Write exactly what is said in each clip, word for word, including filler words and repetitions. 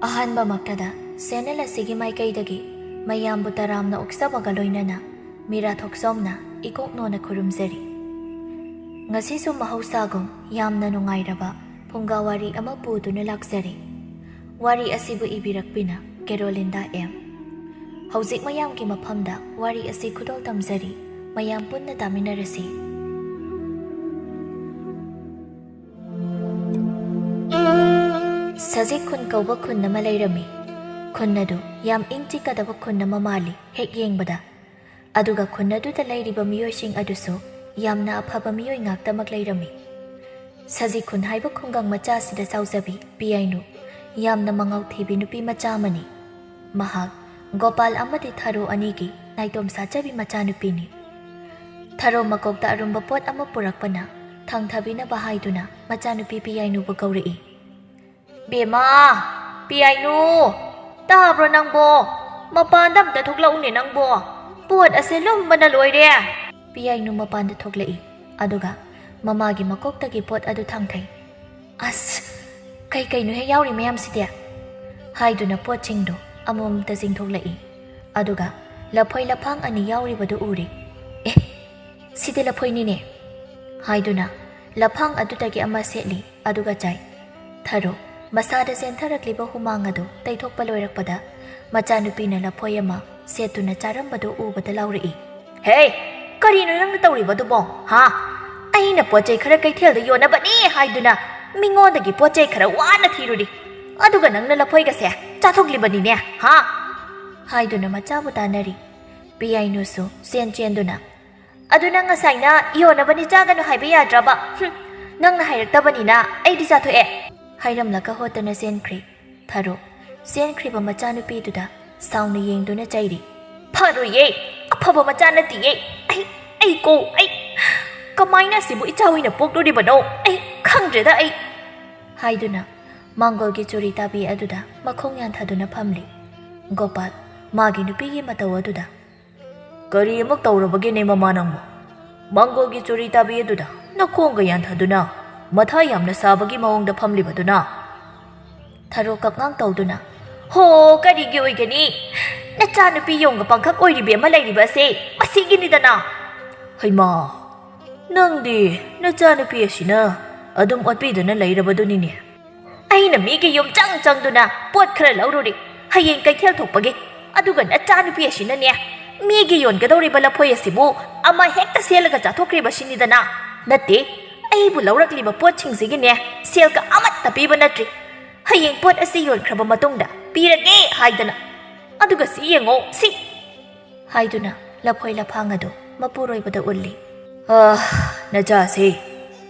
ꯑꯍꯥꯟꯕꯃꯛꯇꯗ channel ꯑꯁꯤꯒꯤ ꯃꯥꯏꯀꯩꯗꯒꯤ ꯃꯌꯥꯝꯕꯨ ꯇꯔꯥꯝꯅ ꯑꯣꯛꯆꯕꯒ ꯂꯣꯏꯅꯅ ꯃꯤꯔꯥ ꯊꯣꯛꯆꯣꯝꯅ ꯏꯀꯣꯛ ꯅꯣꯟꯅ ꯈꯨꯔꯨꯝꯖꯔꯤ꯫ ꯉꯁꯤꯁꯨ ꯃꯍꯧꯁꯥꯒꯨꯝ ꯌꯥꯝꯅ ꯅꯨꯡꯉꯥꯏꯔꯕ ꯐꯨꯡꯒꯥ ꯋꯥꯔꯤ ꯑꯃ ꯄꯨꯗꯨꯅ ꯂꯥꯛꯆꯔꯤ꯫ ꯋꯥꯔꯤ ꯑꯁꯤꯕꯨ ꯏꯕꯤꯔꯛꯄꯤꯅ ꯀꯦꯔꯣꯂꯤꯟꯗꯥ ꯑꯦꯝ꯫ ꯍꯧꯖꯤꯛ ꯃꯌꯥꯝꯒꯤ ꯃꯐꯝꯗ ꯋꯥꯔꯤ ꯑꯁꯤ ꯈꯨꯗꯣꯜ ꯇꯝꯖꯔꯤ꯫ ꯃꯌꯥꯝ ꯄꯨꯟꯅ ꯇꯥꯃꯤꯟꯅꯔꯁꯤ꯫ ꯁꯖꯤꯛ ꯈꯨꯟ ꯀꯧꯕ ꯈꯨꯟ ꯑꯃ ꯂꯩꯔꯝꯃꯤ꯫ ꯈꯨꯟ ꯑꯗꯨ ꯌꯥꯝ ꯏꯪ ꯆꯤꯛꯀꯗꯕ ꯈꯨꯟ ꯑꯃ ꯃꯥꯜꯂꯤ ꯍꯦꯛ ꯌꯦꯡꯕꯗ꯫ ꯑꯗꯨꯒ ꯈꯨꯟ ꯑꯗꯨꯗ ꯂꯩꯔꯤꯕ ꯃꯤꯑꯣꯏꯁꯤꯡ ꯑꯗꯨꯁꯨ ꯌꯥꯝꯅ ꯑꯐꯕ ꯃꯤꯑꯣꯏ ꯉꯥꯛꯇꯃꯛ ꯂꯩꯔꯝꯃꯤ꯫ ꯁꯖꯤꯛ ꯈꯨꯟ ꯍꯥꯏꯕ ꯈꯨꯡꯒꯪ ꯃꯆꯥ ꯑꯁꯤꯗ ꯆꯥꯎꯖꯕꯤ ꯄꯤꯌꯥꯏꯅꯨ ꯌꯥꯝꯅ ꯃꯉꯥꯎ ꯊꯤꯕꯤ ꯅꯨꯄꯤ ꯃꯆꯥ ꯑꯃꯅꯤ꯫ ꯃꯍꯥꯛ ꯒꯣꯄꯥꯜ ꯑꯃꯗꯤ ꯊꯔꯣ ꯑꯅꯤꯒꯤ ꯅꯥꯏꯇꯣꯝ ꯁꯥꯠꯆꯕꯤ ꯃꯆꯥꯅꯨꯄꯤꯅꯤ꯫ ꯊꯔꯣ ꯃꯀꯣꯛꯇ ꯑꯔꯨꯝꯕ ꯄꯣꯠ ꯑꯃ ꯄꯨꯔꯛꯄꯅ ꯊꯥꯡꯊꯕꯤꯅꯕ ꯍꯥꯏꯗꯨꯅ ꯃꯆꯥꯅꯨꯄꯤ ꯄꯤꯌꯥꯏꯅꯨꯕꯨ ꯀꯧꯔꯛꯏ꯫ "ꯕꯦꯝꯃ, ꯄꯤꯌꯥꯏꯅꯨ, ꯇꯥꯕ꯭ꯔꯣ ꯅꯪꯕꯣ? ꯃꯄꯥꯟꯗ ꯑꯝꯇ ꯊꯣꯛꯂꯛꯎꯅꯦ ꯅꯪꯕꯣ꯫ ꯄꯣꯠ ꯑꯁꯦ ꯂꯨꯝꯕꯅ ꯂꯣꯏꯔꯦ꯫" ꯄꯤꯌꯥꯏꯅꯨ ꯃꯄꯥꯟꯗ ꯊꯣꯛꯂꯛꯏ, ꯑꯗꯨꯒ ꯃꯃꯥꯒꯤ ꯃꯀꯣꯛꯇꯒꯤ ꯄꯣꯠ ꯑꯗꯨ ꯊꯥꯡꯊꯩ꯫ "ꯑꯁ, ꯀꯩ ꯀꯩꯅꯣ ꯍꯦꯛ ꯌꯥꯎꯔꯤ ꯃꯌꯥꯝꯁꯤꯗꯤ?" ꯍꯥꯏꯗꯨꯅ ꯄꯣꯠꯁꯤꯡꯗꯨ ꯑꯃꯃꯝꯇ ꯆꯤꯡꯊꯣꯛꯂꯛꯏ꯫ ꯑꯗꯨꯒ ꯂꯐꯣꯏ ꯂꯐꯥꯡ ꯑꯅꯤ ꯌꯥꯎꯔꯤꯕꯗꯨ ꯎꯔꯦ꯫ "ꯑꯦ, ꯁꯤꯗꯤ ꯂꯐꯣꯏꯅꯤꯅꯦ," ꯍꯥꯏꯗꯨꯅ ꯂꯐꯥꯡ ꯑꯗꯨꯗꯒꯤ ꯑꯃ ꯁꯦꯠꯂꯤ, ꯑꯗꯨꯒ ꯆꯥꯏ꯫ ꯊꯔꯣ ꯃꯁꯥꯗ ꯆꯦꯟꯊꯔꯛꯂꯤꯕ ꯍꯨꯃꯥꯡ ꯑꯗꯨ ꯇꯩꯊꯣꯛꯄ ꯂꯣꯏꯔꯛꯄꯗ, ꯃꯆꯥꯅꯨꯄꯤꯅ ꯂꯐꯣꯏ ꯑꯃ ꯁꯦꯠꯇꯨꯅ ꯆꯥꯔꯝꯕꯗꯨ ꯎꯕꯗ ꯂꯥꯎꯔꯛꯏ꯫ "ꯍꯦ, ꯀꯔꯤꯅꯣ ꯅꯪꯅ ꯇꯧꯔꯤꯕꯗꯨꯕꯣ, ꯍꯥ? ꯑꯩꯅ ꯄꯣꯠ ꯆꯩ ꯈꯔ ꯀꯩꯊꯦꯜꯗ ꯌꯣꯟꯅꯕꯅꯤ ꯍꯥꯏꯗꯨꯅ ꯃꯤꯉꯣꯟꯗꯒꯤ ꯄꯣꯠ ꯆꯩ ꯈꯔ ꯋꯥꯅ ꯊꯤꯔꯨꯔꯤ, ꯑꯗꯨꯒ ꯅꯪꯅ ꯂꯐꯣꯏꯒꯁꯦ ꯆꯥꯊꯣꯛꯂꯤꯕꯅꯤꯅꯦ, ꯍꯥ?" ꯍꯥꯏꯗꯨꯅ ꯃꯆꯥꯕꯨ ꯇꯥꯟꯅꯔꯤ꯫ ꯄꯤꯌꯥꯏꯅꯨꯁꯨ ꯆꯦꯟ ꯆꯦꯟꯗꯨꯅ, "ꯑꯗꯨ ꯅꯪ ꯉꯁꯥꯏꯅ ꯌꯣꯟꯅꯕꯅꯤ ꯆꯥꯒꯅꯨ ꯍꯥꯏꯕ ꯌꯥꯗ꯭ꯔꯕ? ꯍꯨꯝ, ꯅꯪꯅ ꯍꯥꯏꯔꯛꯇꯕꯅꯤꯅ ꯑꯩꯗꯤ ꯆꯥꯊꯣꯛꯑꯦ," ꯍꯥꯏꯔꯝꯂꯒ ꯍꯣꯠꯇꯅ ꯆꯦꯟꯈ꯭ꯔꯦ꯫ ꯊꯔꯣ ꯆꯦꯟꯈ꯭ꯔꯤꯕ ꯃꯆꯥꯅꯨꯄꯤꯗꯨꯗ ꯁꯥꯎꯅ ꯌꯦꯡꯗꯨꯅ ꯆꯩꯔꯤ꯫ "ꯐꯔꯣꯏꯌꯦ, ꯑꯐꯕ ꯃꯆꯥ ꯅꯠꯇꯤꯌꯦ꯫ ꯑꯩ, ꯑꯩ ꯀꯣ, ꯑꯩ ꯀꯃꯥꯏꯅ ꯑꯁꯤꯕꯨ ꯏꯆꯥ ꯑꯣꯏꯅ ꯄꯣꯛꯂꯨꯔꯤꯕꯅꯣ? ꯑꯩ ꯈꯪꯗ꯭ꯔꯦꯗ ꯑꯩ," ꯍꯥꯏꯗꯨꯅ ꯃꯥꯡꯒꯣꯜꯒꯤ ꯆꯨꯔꯤ ꯇꯥꯕꯤ ꯑꯗꯨꯗ ꯃꯈꯣꯡ ꯌꯥꯟꯊꯗꯨꯅ ꯐꯝꯂꯤ꯫ ꯒꯣꯄꯥꯜ ꯃꯥꯒꯤ ꯅꯨꯄꯤꯒꯤ ꯃꯇꯧ ꯑꯗꯨꯗ, "ꯀꯔꯤ ꯑꯃꯨꯛ ꯇꯧꯔꯕꯒꯦꯅꯦ ꯃꯃꯥ ꯅꯪꯕꯨ? ꯃꯥꯡꯒꯣꯜꯒꯤ ꯆꯨꯔꯤ ꯇꯥꯕꯤ ꯑꯗꯨꯗ ꯅꯈꯣꯡꯒ ꯌꯥꯟꯊꯗꯨꯅ ꯃꯊꯥ ꯌꯥꯝꯅ ꯁꯥꯕꯒꯤ ꯃꯑꯣꯡꯗ ꯐꯝꯂꯤꯕꯗꯨꯅ?" ꯊꯔꯣ ꯀꯞꯉꯥꯡ ꯇꯧꯗꯨꯅ, "ꯍꯣ, ꯀꯔꯤꯒꯤ ꯑꯣꯏꯒꯅꯤ? ꯅꯆꯥꯅꯨꯄꯤ ꯌꯣꯡꯒ ꯄꯥꯡꯈꯛ ꯑꯣꯏꯔꯤꯕꯤ ꯑꯃ ꯂꯩꯔꯤꯕ ꯑꯁꯦ ꯃꯁꯤꯒꯤꯅꯤꯗꯅ꯫ ꯍꯩꯃꯥ, ꯅꯪꯗꯤ ꯅꯆꯥꯅꯨꯄꯤ ꯑꯁꯤꯅ ꯑꯗꯨꯝ ꯑꯣꯠꯄꯤꯗꯨꯅ ꯂꯩꯔꯕꯗꯨꯅꯤꯅꯦ꯫ ꯑꯩꯅ ꯃꯤꯒꯤ ꯌꯨꯝ ꯆꯪ ꯆꯪꯗꯨꯅ ꯄꯣꯠ ꯈꯔ ꯂꯧꯔꯨꯔꯤ, ꯍꯌꯦꯡ ꯀꯩꯊꯦꯜ ꯊꯣꯛꯄꯒꯤ꯫ ꯑꯗꯨꯒ ꯅꯆꯥꯅꯨꯄꯤ ꯑꯁꯤꯅꯅꯦ, ꯃꯤꯒꯤ ꯌꯣꯟꯒꯗꯧꯔꯤꯕ ꯂꯐꯣꯏ ꯑꯁꯤꯕꯨ ꯑꯃ ꯍꯦꯛꯇ ꯁꯦꯠꯂꯒ ꯆꯥꯊꯣꯛꯈ꯭ꯔꯤꯕꯁꯤꯅꯤꯗꯅ꯫ ꯅꯠꯇꯦ, ꯑꯩꯕꯨ ꯂꯧꯔꯛꯂꯤꯕ ꯄꯣꯠꯁꯤꯡꯁꯤꯒꯤꯅꯦ, ꯁꯦꯜꯒ ꯑꯃꯠꯇ ꯄꯤꯕ ꯅꯠꯇ꯭ꯔꯤ꯫ ꯍꯌꯦꯡ ꯄꯣꯠ ꯑꯁꯤ ꯌꯣꯟꯈ꯭ꯔꯕ ꯃꯇꯨꯡꯗ ꯄꯤꯔꯒꯦ ꯍꯥꯏꯗꯅ꯫ ꯑꯗꯨꯒ ꯁꯤ ꯌꯦꯡꯉꯣ, ꯁꯤ!" ꯍꯥꯏꯗꯨꯅ ꯂꯐꯣꯏ ꯂꯐꯥꯡ ꯑꯗꯨ ꯃꯄꯨꯔꯣꯏꯕꯗ ꯎꯠꯂꯤ꯫ "ꯑꯥ, ꯅꯆꯥꯁꯦ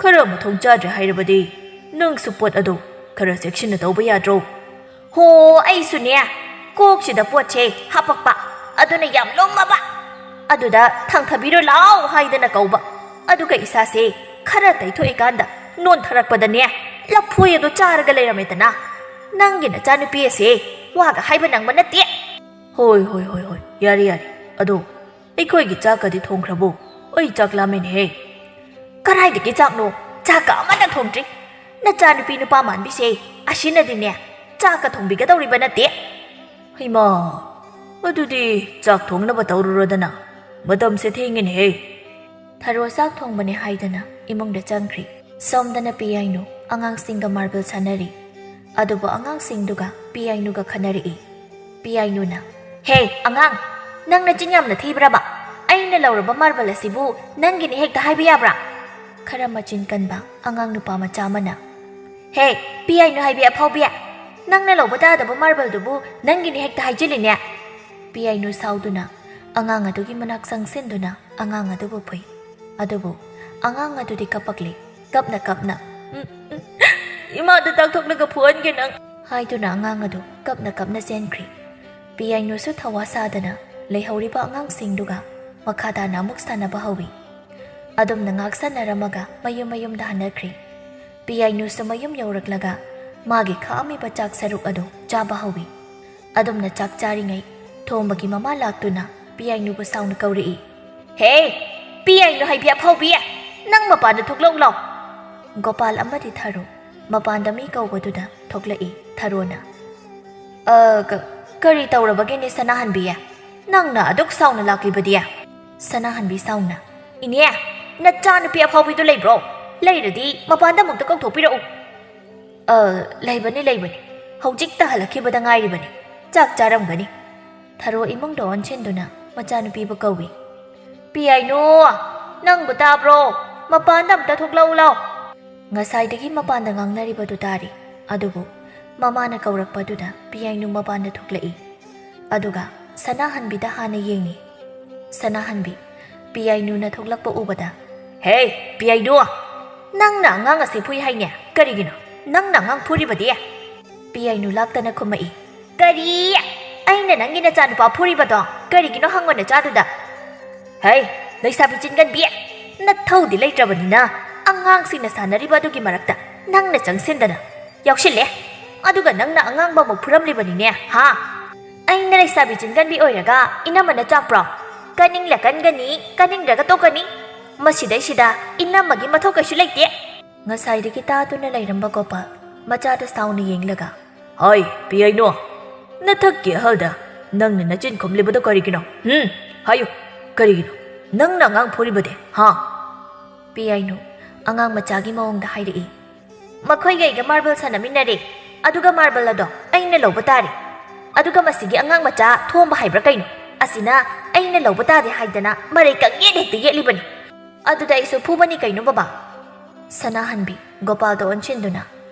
ꯈꯔ ꯃꯊꯣꯡ ꯆꯥꯗ꯭ꯔꯦ ꯍꯥꯏꯔꯕꯗꯤ ꯅꯪꯁꯨ ꯄꯣꯠ ꯑꯗꯨ ꯈꯔ ꯆꯦꯛꯁꯤꯟꯅ ꯇꯧꯕ ꯌꯥꯗ꯭ꯔꯣ?" "ꯍꯣ, ꯑꯩꯁꯨꯅꯦ, ꯀꯣꯛꯁꯤꯗ ꯄꯣꯠꯁꯦ ꯍꯥꯄꯛꯄ, ꯑꯗꯨꯅ ꯌꯥꯝ ꯂꯨꯝꯃꯕ꯫ ꯑꯗꯨꯗ ꯊꯥꯡꯊꯕꯤꯔꯣ ꯂꯥꯎ ꯍꯥꯏꯗꯅ ꯀꯧꯕ, ꯑꯗꯨꯒ ꯏꯁꯥꯁꯦ ꯈꯔ ꯇꯩꯊꯣꯛꯏꯀꯥꯟꯗ ꯅꯣꯟꯊꯔꯛꯄꯗꯅꯦ, ꯂꯐꯣꯏ ꯑꯗꯨ ꯆꯥꯔꯒ ꯂꯩꯔꯝꯃꯦꯗꯅ꯫ ꯅꯪꯒꯤ ꯅꯆꯥꯅꯨꯄꯤ ꯑꯁꯦ ꯋꯥꯒ ꯍꯥꯏꯕ ꯅꯪꯕ ꯅꯠꯇꯦ꯫" "ꯍꯣꯏ, ꯍꯣꯏ, ꯍꯣꯏ, ꯍꯣꯏ, ꯌꯥꯔꯦ, ꯌꯥꯔꯦ꯫ ꯑꯗꯣ ꯑꯩꯈꯣꯏꯒꯤ ꯆꯥꯛꯀꯗꯤ ꯊꯣꯡꯈ꯭ꯔꯕꯣ? ꯑꯩ ꯆꯥꯛ ꯂꯥꯝꯃꯦꯅꯦꯍꯦ꯫" "ꯀꯔꯥꯏꯗꯒꯤ ꯆꯥꯛꯅꯣ? ꯆꯥꯛꯀ ꯑꯃꯠꯇ ꯊꯣꯡꯗ꯭ꯔꯤ꯫ ꯅꯆꯥꯅꯨꯄꯤ ꯅꯨꯄꯥ ꯃꯥꯟꯕꯤꯁꯦ ꯑꯁꯤꯅꯗꯤꯅꯦ, ꯆꯥꯛꯀ ꯊꯣꯡꯕꯤꯒꯗꯧꯔꯤꯕ ꯅꯠꯇꯦ꯫" "ꯍꯩꯃꯥ, ꯑꯗꯨꯗꯤ ꯆꯥꯛ ꯊꯣꯡꯅꯕ ꯇꯧꯔꯨꯔꯣꯗꯅ, ꯃꯇꯝꯁꯦ ꯊꯦꯡꯉꯦꯅꯦꯍꯦ꯫" ꯊꯔꯣ ꯆꯥꯛ ꯊꯣꯡꯕꯅꯦ ꯍꯥꯏꯗꯅ ꯏꯃꯨꯡꯗ ꯆꯪꯈ꯭ꯔꯤ꯫ ꯁꯣꯝꯗꯅ ꯄꯤꯌꯥꯏꯅꯨ ꯑꯉꯥꯡꯁꯤꯡꯒ ꯃꯥꯔꯕꯜ ꯁꯥꯟꯅꯔꯤ꯫ ꯑꯗꯨꯕꯨ ꯑꯉꯥꯡꯁꯤꯡꯗꯨꯒ ꯄꯤꯌꯥꯏꯅꯨꯒ ꯈꯟꯅꯔꯛꯏ꯫ ꯄꯤꯌꯥꯏꯅꯨꯅ, "ꯍꯦ ꯑꯉꯥꯡ, ꯅꯪ ꯅꯆꯤꯟ ꯌꯥꯝꯅ ꯊꯤꯕ꯭ꯔꯕ? ꯑꯩꯅ ꯂꯧꯔꯕ ꯃꯥꯔꯕꯜ ꯑꯁꯤꯕꯨ ꯅꯪꯒꯤꯅꯤ ꯍꯦꯛꯇ ꯍꯥꯏꯕ ꯌꯥꯕ꯭ꯔꯥ?" ꯈꯔ ꯃꯆꯤꯟ ꯀꯟꯕ ꯑꯉꯥꯡ ꯅꯨꯄꯥ ꯃꯆꯥ ꯑꯃꯅ, "ꯍꯦ, ꯄꯤꯌꯥꯏꯅꯨ ꯍꯥꯏꯕꯤ ꯑꯐꯥꯎꯕꯤ, ꯅꯪꯅ ꯂꯧꯕ ꯇꯥꯗꯕ ꯃꯥꯔꯕꯜꯗꯨꯕꯨ ꯅꯪꯒꯤꯅꯤ ꯍꯦꯛꯇ ꯍꯥꯏꯖꯤꯜꯂꯤꯅꯦ?" ꯄꯤꯌꯥꯏꯅꯨ ꯁꯥꯎꯗꯨꯅ ꯑꯉꯥꯡ ꯑꯗꯨꯒꯤ ꯃꯅꯥꯛ ꯆꯪꯁꯤꯟꯗꯨꯅ ꯑꯉꯥꯡ ꯑꯗꯨꯕꯨ ꯐꯨꯏ꯫ ꯑꯗꯨꯕꯨ ꯑꯉꯥꯡ ꯑꯗꯨꯗꯤ ꯀꯞꯄꯛꯂꯤ, ꯀꯞꯅ ꯀꯞꯅ, "ꯎꯝ, ꯎꯝ, ꯏꯃꯥꯗ ꯇꯥꯛꯊꯣꯛꯂꯒ ꯐꯨꯍꯟꯒꯦ ꯅꯪ" ꯍꯥꯏꯗꯨꯅ ꯑꯉꯥꯡ ꯑꯗꯨ ꯀꯞꯅ ꯀꯞꯅ ꯆꯦꯟꯈ꯭ꯔꯤ꯫ ꯄꯤꯌꯥꯏꯅꯨꯁꯨ ꯊꯋꯥ ꯁꯥꯗꯅ ꯂꯩꯍꯧꯔꯤꯕ ꯑꯉꯥꯡꯁꯤꯡꯗꯨꯒ ꯃꯈꯥ ꯇꯥꯅ ꯑꯃꯨꯛ ꯁꯥꯟꯅꯕ ꯍꯧꯏ꯫ ꯑꯗꯨꯝꯅ ꯉꯥꯛ ꯁꯥꯟꯅꯔꯝꯃꯒ ꯃꯌꯨꯝ ꯃꯌꯨꯝꯗ ꯍꯟꯅꯈ꯭ꯔꯤ꯫ ꯄꯤꯌꯥꯏꯅꯨꯁꯨ ꯃꯌꯨꯝ ꯌꯧꯔꯛꯂꯒ ꯃꯥꯒꯤ ꯈꯥꯛꯑꯝꯃꯤꯕ ꯆꯥꯛ ꯁꯔꯨꯛ ꯑꯗꯨ ꯆꯥꯕ ꯍꯧꯏ꯫ ꯑꯗꯨꯝꯅ ꯆꯥꯛ ꯆꯥꯔꯤꯉꯩ ꯊꯣꯡꯕꯒꯤ ꯃꯃꯥ ꯂꯥꯛꯇꯨꯅ ꯄꯤꯌꯥꯏꯅꯨꯕꯨ ꯁꯥꯎꯅ ꯀꯧꯔꯛꯏ꯫ "ꯍꯦ, ꯄꯤꯌꯥꯏꯅꯨ ꯍꯥꯏꯕꯤ ꯑꯐꯥꯎꯕꯤ, ꯅꯪ ꯃꯄꯥꯟꯗ ꯊꯣꯛꯂꯛꯎ ꯂꯥꯎ꯫" ꯒꯣꯄꯥꯜ ꯑꯃꯗꯤ ꯊꯔꯣ ꯃꯄꯥꯟꯗ ꯃꯤ ꯀꯧꯕꯗꯨꯗ ꯊꯣꯛꯂꯛꯏ ꯊꯔꯣꯅ꯫ "ꯑ, ꯀ-, ꯀꯔꯤ ꯇꯧꯔꯕꯒꯦꯅꯦ ꯁꯅꯥꯍꯟꯕꯤ? ꯅꯪꯅ ꯑꯗꯨꯛ ꯁꯥꯎꯅ ꯂꯥꯛꯂꯤꯕꯗꯤ?" ꯁꯅꯥꯍꯟꯕꯤ ꯁꯥꯎꯅ, "ꯏꯅꯦ, ꯅꯆꯥꯅꯨꯄꯤ ꯑꯐꯥꯎꯕꯤꯗꯨ ꯂꯩꯕ꯭ꯔꯣ? ꯂꯩꯔꯗꯤ ꯃꯄꯥꯟꯗ ꯑꯃꯨꯛꯇ ꯀꯧꯊꯣꯛꯄꯤꯔꯛꯎ꯫" "ꯑ, ꯂꯩꯕꯅꯤ, ꯂꯩꯕꯅꯤ꯫ ꯍꯧꯖꯤꯛꯇ ꯍꯜꯂꯛꯈꯤꯕꯗ ꯉꯥꯏꯔꯤꯕꯅꯤ꯫ ꯆꯥꯛ ꯆꯥꯔꯝꯒꯅꯤ꯫" ꯊꯔꯣ ꯏꯃꯨꯡꯗ ꯑꯣꯟꯁꯤꯟꯗꯨꯅ ꯃꯆꯥꯅꯨꯄꯤꯕꯨ ꯀꯧꯏ꯫ "ꯄꯤꯌꯥꯏꯅꯨ, ꯅꯪꯕꯨ ꯇꯥꯕ꯭ꯔꯣ? ꯃꯄꯥꯟꯗ ꯑꯝꯇ ꯊꯣꯛꯂꯛꯎ ꯂꯥꯎ꯫" ꯉꯁꯥꯏꯗꯒꯤ ꯃꯄꯥꯟꯗ ꯉꯥꯡꯅꯔꯤꯕꯗꯨ ꯇꯥꯔꯤ꯫ ꯑꯗꯨꯕꯨ ꯃꯃꯥꯅ ꯀꯧꯔꯛꯄꯗꯨꯗ ꯄꯤꯌꯥꯏꯅꯨ ꯃꯄꯥꯟꯗ ꯊꯣꯛꯂꯛꯏ꯫ ꯑꯗꯨꯒ ꯁꯅꯥꯍꯟꯕꯤꯗ ꯍꯥꯟꯅ ꯌꯦꯡꯏ꯫ ꯁꯅꯥꯍꯟꯕꯤ, ꯄꯤꯌꯥꯏꯅꯨꯅ ꯊꯣꯛꯂꯛꯄ ꯎꯕꯗ, "ꯍꯦ, ꯄꯤꯌꯥꯏꯅꯨ! ꯅꯪꯅ ꯑꯉꯥꯡ ꯑꯁꯤ ꯐꯨꯏ ꯍꯥꯏꯅꯦ? ꯀꯔꯤꯒꯤꯅꯣ ꯅꯪꯅ ꯑꯉꯥꯡ ꯐꯨꯔꯤꯕꯗꯤ?" ꯄꯤꯌꯥꯏꯅꯨ ꯂꯥꯛꯇꯅ ꯈꯨꯝꯃꯛꯏ, "ꯀꯔꯤ? ꯑꯩꯅ ꯅꯪꯒꯤ ꯅꯆꯥꯅꯨꯄꯥ ꯐꯨꯔꯤꯕꯗꯣ ꯀꯔꯤꯒꯤꯅꯣ ꯍꯪꯉꯣ ꯅꯆꯥꯗꯨꯗ꯫" "ꯍꯩ, ꯂꯩꯁꯥꯕꯤ ꯆꯤꯟꯒꯟꯕꯤ! ꯅꯊꯧꯗꯤ ꯂꯩꯇ꯭ꯔꯕꯅꯤꯅ ꯑꯉꯥꯡꯁꯤꯡꯅ ꯁꯥꯟꯅꯔꯤꯕ ꯑꯗꯨꯒꯤ ꯃꯔꯛꯇ ꯅꯪꯅ ꯆꯪꯁꯤꯟꯗꯅ ꯌꯥꯎꯁꯤꯜꯂꯦ꯫ ꯑꯗꯨꯒ ꯅꯪꯅ ꯑꯉꯥꯡꯕ ꯑꯃꯨꯛ ꯐꯨꯔꯝꯂꯤꯕꯅꯤꯅꯦ, ꯍꯥ? ꯑꯩꯅ ꯂꯩꯁꯥꯕꯤ ꯆꯤꯟꯒꯟꯕꯤ ꯑꯣꯏꯔꯒ ꯏꯅꯝꯃꯅ ꯆꯥꯛꯄ꯭ꯔꯣ? ꯀꯟꯅꯤꯡꯂ ꯀꯟꯒꯅꯤ, ꯀꯟꯅꯤꯡꯗ꯭ꯔꯒ ꯇꯣꯛꯀꯅꯤ꯫ ꯃꯁꯤꯗꯩꯁꯤꯗ ꯏꯅꯝꯃꯒꯤ ꯃꯊꯧ ꯀꯩꯁꯨ ꯂꯩꯇꯦ꯫" ꯉꯁꯥꯏꯗꯒꯤ ꯇꯥꯗꯨꯅ ꯂꯩꯔꯝꯕ ꯒꯣꯄꯥꯜ ꯃꯆꯥꯗ ꯁꯥꯎꯅ ꯌꯦꯡꯂꯒ, "ꯍꯣꯏ, ꯄꯤꯌꯥꯏꯅꯨ, ꯅꯊꯛꯀꯤ ꯑꯍꯜꯗ ꯅꯪꯅ ꯅꯆꯤꯟ ꯈꯨꯝꯂꯤꯕꯗꯣ ꯀꯔꯤꯒꯤꯅꯣ? ꯍꯨꯝ? ꯍꯥꯏꯌꯨ, ꯀꯔꯤꯒꯤꯅꯣ ꯅꯪꯅ ꯑꯉꯥꯡ ꯐꯨꯔꯤꯕꯗꯤ, ꯍꯥ?" ꯄꯤꯌꯥꯏꯅꯨ ꯑꯉꯥꯡ ꯃꯆꯥꯒꯤ ꯃꯑꯣꯡꯗ ꯍꯥꯏꯔꯛꯏ꯫ "ꯃꯈꯣꯏꯒ ꯑꯩꯒ ꯃꯥꯔꯕꯜ ꯁꯥꯟꯅꯃꯤꯟꯅꯔꯦ, ꯑꯗꯨꯒ ꯃꯥꯔꯕꯜ ꯑꯗꯣ ꯑꯩꯅ ꯂꯧꯕ ꯇꯥꯔꯦ꯫ ꯑꯗꯨꯒ ꯃꯁꯤꯒꯤ ꯑꯉꯥꯡ ꯃꯆꯥ ꯊꯣꯝꯕ ꯍꯥꯏꯕ꯭ꯔꯥ ꯀꯩꯅꯣ, ꯑꯁꯤꯅ ꯑꯩꯅ ꯂꯧꯕ ꯇꯥꯗꯦ ꯍꯥꯏꯗꯅ ꯃꯔꯩ ꯀꯪꯌꯦꯠ ꯍꯦꯛꯇ ꯌꯦꯠꯂꯤꯕꯅꯤ꯫ ꯑꯗꯨꯗ ꯑꯩꯁꯨ ꯐꯨꯕꯅꯤ ꯀꯩꯅꯣ ꯕꯕꯥ꯫" ꯁꯅꯥꯍꯟꯕꯤ ꯒꯣꯄꯥꯜꯗ ꯑꯣꯟꯁꯤꯟꯗꯨꯅ,